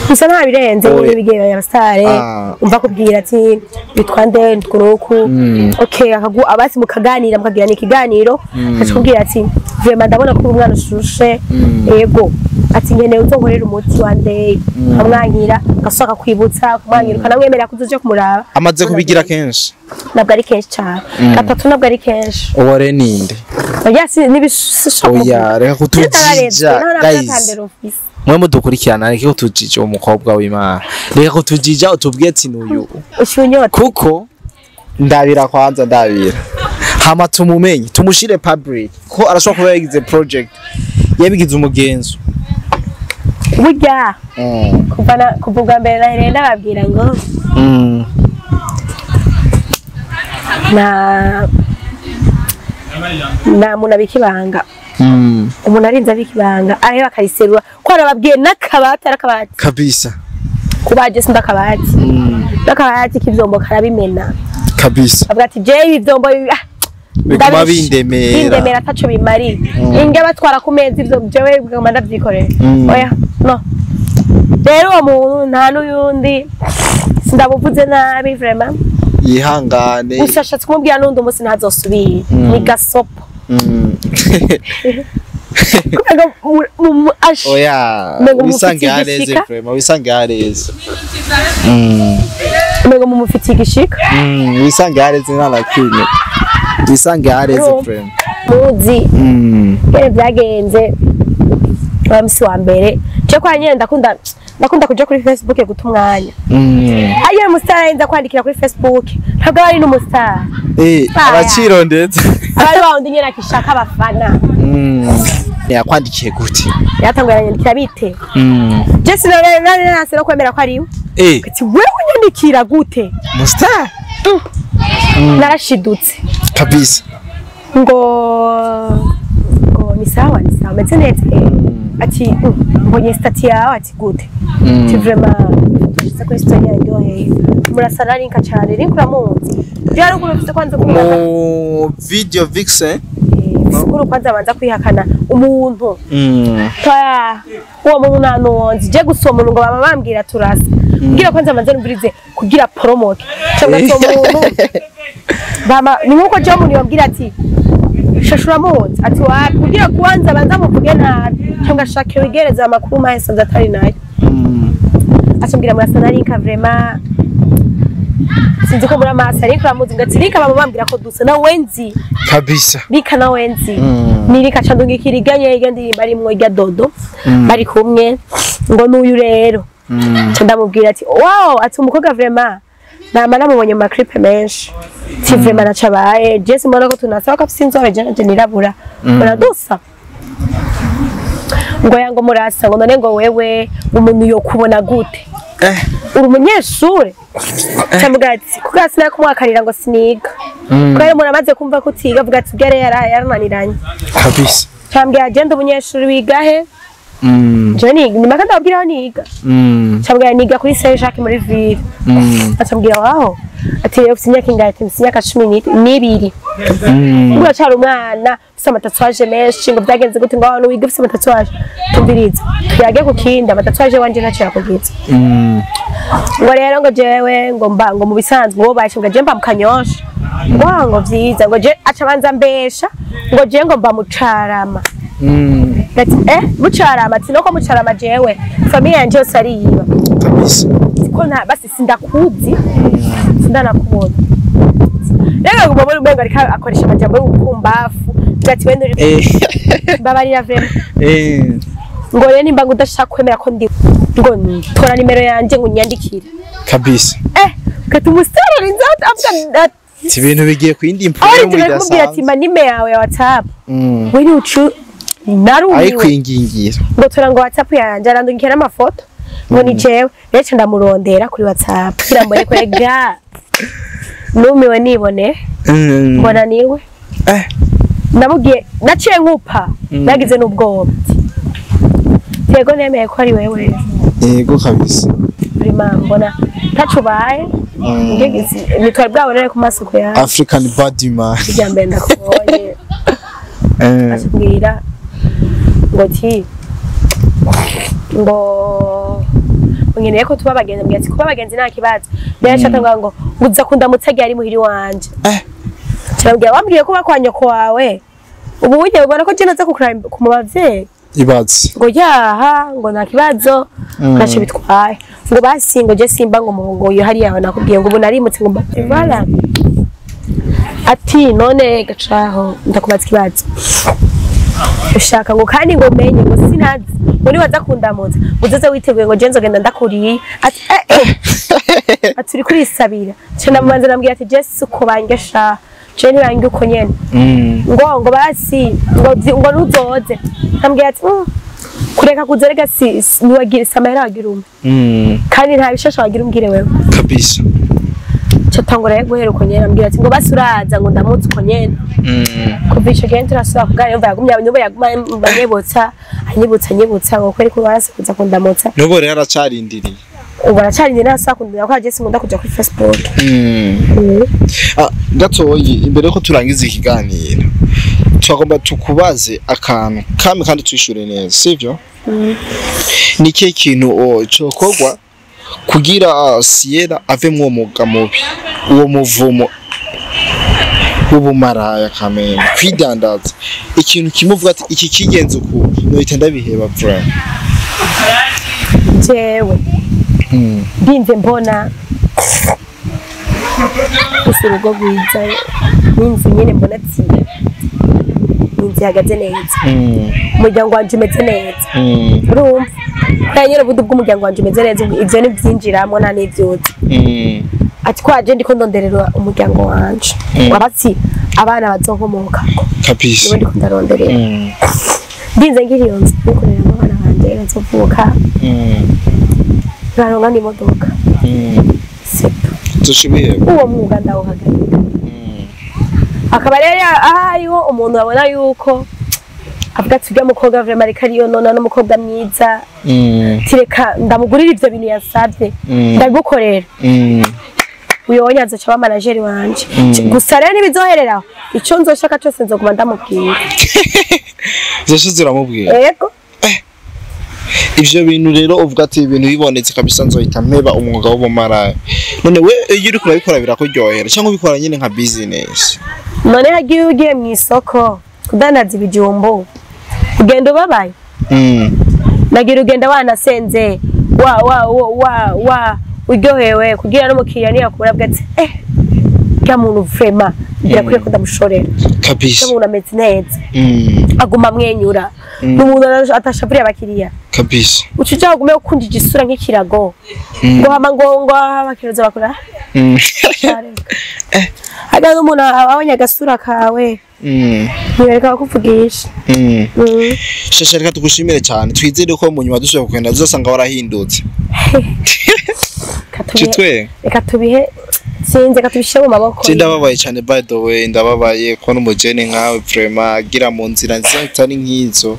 [SPEAKER 2] Gusa nta birenze nyine bigera ya sare umva kubwira ati bitwa nde twuruku okay akagu abasi mukaganira mukagira ikiganiro akakubwira ati vraiment ndabona ko umwana ushushe yego ati nkeneye uzonkorera umuti wa nde amwankira gasoka kwibutsa kumwankira ukanamwemerera kuzoje kumuraba.
[SPEAKER 1] Amaze kubigira kenshi?
[SPEAKER 2] Ntabwo ari kenshi cyane. Gatatu ntabwo ari kenshi.
[SPEAKER 1] Uwo ninde?
[SPEAKER 2] Oya si nibishoboka.
[SPEAKER 1] Oya reka kutujija guys. Mwe mudukurikirana reka kutujija umukobwa w'Imana. Reka kutujija utubwiye ati n'uyu. Kuko ndabira kwanza ndabira. Hama tumumenye tumushire public ko arashobora kuba yagize project yabigize umugenzo.
[SPEAKER 2] Burya kuva ubwa mbere nahereye ndababwira ngo nta muntu abika ibanga. Umuntu arinze abika ibanga areba akariserura ko arababwiye n'akabati arakabati
[SPEAKER 1] kabisa.
[SPEAKER 2] Kubaje sinda akabati n'akabati k'ivyombo karabimena
[SPEAKER 1] kabisa.
[SPEAKER 2] Avuga ati je ibi vyombo
[SPEAKER 1] biguma bindemera
[SPEAKER 2] ataco bimari inga batwara ku meza ivyo jewe biguma ndavyikorera. Oya no rero uwo muntu nta n'uyundi sindabuvuze nabi vraiment
[SPEAKER 1] yihangane.
[SPEAKER 2] Gusa ashatse kumubwira n'undi umunsi ntazosubira ni gasopo.
[SPEAKER 1] Oya wisange hareze vraiment wisange hareze.
[SPEAKER 2] Umengo mumufitiye igishika.
[SPEAKER 1] Wisange hareze nta na kimwe. Wisange hareze vraiment.
[SPEAKER 2] Muzi ngene vyagenze wa musi wa mbere je kwa nyene ndakunda kuja kuri Facebook guta umwanya. Ayo mustar nza kwandikira kuri Facebook ntabwo ari n'umustar.
[SPEAKER 1] Abacirondetse
[SPEAKER 2] abari bawundi nyene akishaka abafana.
[SPEAKER 1] Yakwandikiye gute?
[SPEAKER 2] Yatanguye aranyandikira bite? Je sinarase no kwemera ko ari we. Ati wewe unyandikira gute?
[SPEAKER 1] Mustar?
[SPEAKER 2] Narashidutse.
[SPEAKER 1] Kabisa.
[SPEAKER 2] Ngo ni sawa ni sawa meze neza. Ati mbonye stati yawe ati gute? Ati vraiment se kuri story yaryoheye. Murasa na Linka cyane. Linka uramuzi. Byari ugurufite kwanza kumuraka.
[SPEAKER 1] Mu video vixen
[SPEAKER 2] Sikuru kwanza abanza kwihakana umuntu. Uwo muntu ntanuwonzi je gusoma umuntu ngo baba bambwira turasa. Kugira kwanza abanze numvirize kugira promote. Cyangwa se umuntu bama ni nkuko je umuntu yambwira ati shashura muzi ati wa kugira kwanza abanza muvuge nabi cyangwa ashake wigereza amakuru mahese atari nayo. Asumbira murasa na Linka vraiment sinzi ko muri amasa Linka uramuzi ngo ati Linka baba bambwira ko dusa na wenzi
[SPEAKER 1] kabisa.
[SPEAKER 2] Linka na wenzi ni Linka candungikira iganye igandi barimwo irya dodo bari kumwe ngo n'uyu rero ndamubwira ati wow ati umukobwa vraiment nama namubonye mu clip menshi ti vraiment nacabaye je simbona ko tunasaba ko afise inzobe je nirabura uradusa. Ngo yango murasa, ngo none ngo wewe umuntu yo kubona gute? Uri umunyeshure? Cyamubwira ati kuko sinakumwakarira ngo siniga. Kubera umuntu amaze kumva ko utiga avuga ati ubwo yarananiranye.
[SPEAKER 1] Kabisa.
[SPEAKER 2] Cyambwira agenda umunyeshuri wiga he? Je niga, ni maka ndabwira aho niga. Cyambwira niga kuri Saint Jacques muri ville. Acambwira waho ati rero ufite imyaka ingahe? Ati mfite imyaka 12. Uracyari umwana ufite amatatouage menshi, ngo byagenze gute ngo abantu wiga ufite amatatouage? Tumviriza tuyage ku kindi, amatatouage wanje ntacyo yakubwiza. Ngo rero ngo jewe ngo mba ngo mu bisanzwe ngo bashe ngo je mba mu Kanyosha. Ngo ngo vyiza ngo je aca banza mbesha ngo je ngo mba mucarama. Ati mucarama, ati noko mucarama jewe famille yanje yose ari yiba.
[SPEAKER 1] Kabisa.
[SPEAKER 2] Ko nta basi sindakuzi sindanakubona. Rero ngo muri umengo ariko akoresha amajambo y'ubukumbafu ati wende uri mbabarira vraiment. Ngo rero nimba ngo udashaka kwemera ko ndi ngo tora nimero yanje ngo unyandikire.
[SPEAKER 1] Kabisa.
[SPEAKER 2] Kati umusore rinza avuga
[SPEAKER 1] ati ibintu bigiye kwindi impuye
[SPEAKER 2] mu bidasanzwe. Ati manime yawe ya WhatsApp. We ni ucu narumiwe.
[SPEAKER 1] Ari kwingingira.
[SPEAKER 2] Ngo tora ngo WhatsApp yanje arandungikira amafoto. Ngo ni jewe rero ndamurondera kuri WhatsApp kugira mbone ko ega numiwe nibone mbona niwe. Ndamubwiye naciye nkupa nagize n'ubwoba. Yego nemeye ko ari wewe.
[SPEAKER 1] Yego kabisa.
[SPEAKER 2] Prima mbona tacubaye nitwari bwabonere ku masuku ya
[SPEAKER 1] African body man.
[SPEAKER 2] Kijya mbere ndakubonye. Asubwira ngo ti ngo nkeneye ko tuba abagenzi, mbwira ati kuba abagenzi nta kibazo. Mbere yashaka ngo uza kundamutsa ari muhiri wanje. Kirabwira wambwiye ko kwa nyoko wawe. Ubu ujye ubona ko je naza kukura ku mubavyeyi.
[SPEAKER 1] Ibaze.
[SPEAKER 2] Ngo yaha ngo nta kibazo ntacyo bitwaye. Ngo basi ngo je simba ngo muhungu yo hariya aho nakubwiye ngo ubu narimutse ngo mbara. Ati none gacaho ndakubaza ikibazo. Ushaka ngo kandi ngo menye ngo sinazi ngo nibaza kundamutsa uzoze witeguye ngo je nzogenda ndakuriye. Ati ati uri kurisabira. Ce namubanza nambwira ati je suko bangesha je ntibange uko nyene. Ngo ngo basi ngo nuzoze. Nambwira ati kureka kuzereka si niwagira samahera wagira umwe. Kandi nta bishasha wagira umbwire wewe.
[SPEAKER 1] Kabisa.
[SPEAKER 2] Chatangura guhera uko nyene nambwira ati ngo basi uraza ngo ndamutse uko nyene. Kuva ico gihe turasubira kuganira yumva yagumye nyuba yaguma anyibutsa anyibutsa ngo kweri ko basi kuza kundamutsa.
[SPEAKER 1] Nubo rero aracarindiriye.
[SPEAKER 2] Ubu aracarindiriye nasa kundamutsa ko aje sinkunda kuja kuri Facebook.
[SPEAKER 1] Gatoyi imbere ko turangiza ikiganiro twagomba tukubaze akantu kamwe kandi twishure neza sivyo? Ni kihe kintu cyokorwa kugira Sierra ave mu mwuga mubi uwo muvumo w'ubumaraya kamene kwidandaza ikintu kimuvuga ati iki kigenze uku nohita ndabiheba vraiment?
[SPEAKER 2] Jewe ndinze mbona urugo rwiza n'inzu nyene mbona ati inzu ihagaze neza umuryango wanje umeze neza urumva kubera nyene ubundi bw'umuryango wanje umeze neza ivyo nivyinjiramwo nta n'ivyuzi ati kwaje ndiko ndonderera umuryango wanje wabatsi abana bazonkomokako
[SPEAKER 1] kabisa
[SPEAKER 2] nibo ndiko ndaronderera ndinze ngira iyo nzu nikoreramo abana banje bazovuka nkaronka n'imodoka uwo mwuga ndawuhagarika. Akaba rero ahariho umuntu abona yuko avuga ati urya mukobwa vraiment ariko ariyo nona n'umukobwa mwiza tireka ndamugurira ivyo bintu yasavye ndabigukorera uyo azoca aba manager wanje. Gusa rero ntibizohereraho ico nzoshaka cose nzoguma ndamubwira.
[SPEAKER 1] Zoshize uramubwira?
[SPEAKER 2] Yego.
[SPEAKER 1] Ivyo bintu rero uvuga ati ibintu bibonetse kabisa nzohita mpeba umwuga w'ubumaraya. None we iyo uriko urabikora birakuryohera cyangwa ubikora nyine nka business?
[SPEAKER 2] None hagiye ugiye mu isoko kudandaza ibijumbo ugenda ubabaye. Nagira ugenda wanasenze wa wa wa wa uryohewe kugira n'umukiriya niyakubura avuga ati rya muntu vraiment birakwiye ko ndamushorera
[SPEAKER 1] kabisa.
[SPEAKER 2] Umuntu ameze neza aguma amwenyura n'umuntu atashavuriye abakiriya
[SPEAKER 1] kabisa.
[SPEAKER 2] Ucuja ugume ukundije isura nk'ikirago ngo hama ngo ngo abakiriya bakora Hagati umuntu abonye agasura kawe, ntibereka kukuvugisha.
[SPEAKER 1] Shasha, reka tugushimire cyane, twizere ko mu nyuma dushobora kugenda tuzasanga warahindutse.
[SPEAKER 2] Reka tubihe-
[SPEAKER 1] Citwe.
[SPEAKER 2] Reka tubihe, sinzi, reka tubishyire mu maboko.
[SPEAKER 1] Je ndababaye cyane, by the way, ndababaye kubona umujene nkawe vraiment agira mu nzira nziza zitari nk'izo,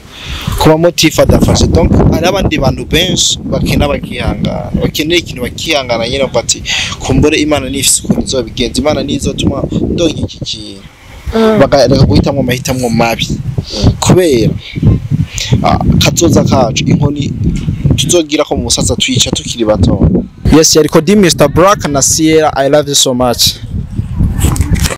[SPEAKER 1] kuba motif adafashe. Donc hari abandi bantu benshi bakena bakihangana, bakeneye ikintu bakihangana nyine, bavuga ati kumbure Imana nifise ukuntu izobigenza, Imana nizotuma ndonka iki kintu, bakareka guhitamwo amahitamwo mabi, kubera kazoza kacu, inkoni tuzogira ko mu musaza twica tukiri bato. Yes, yariko di Mr Black na Sierra. I love you so much.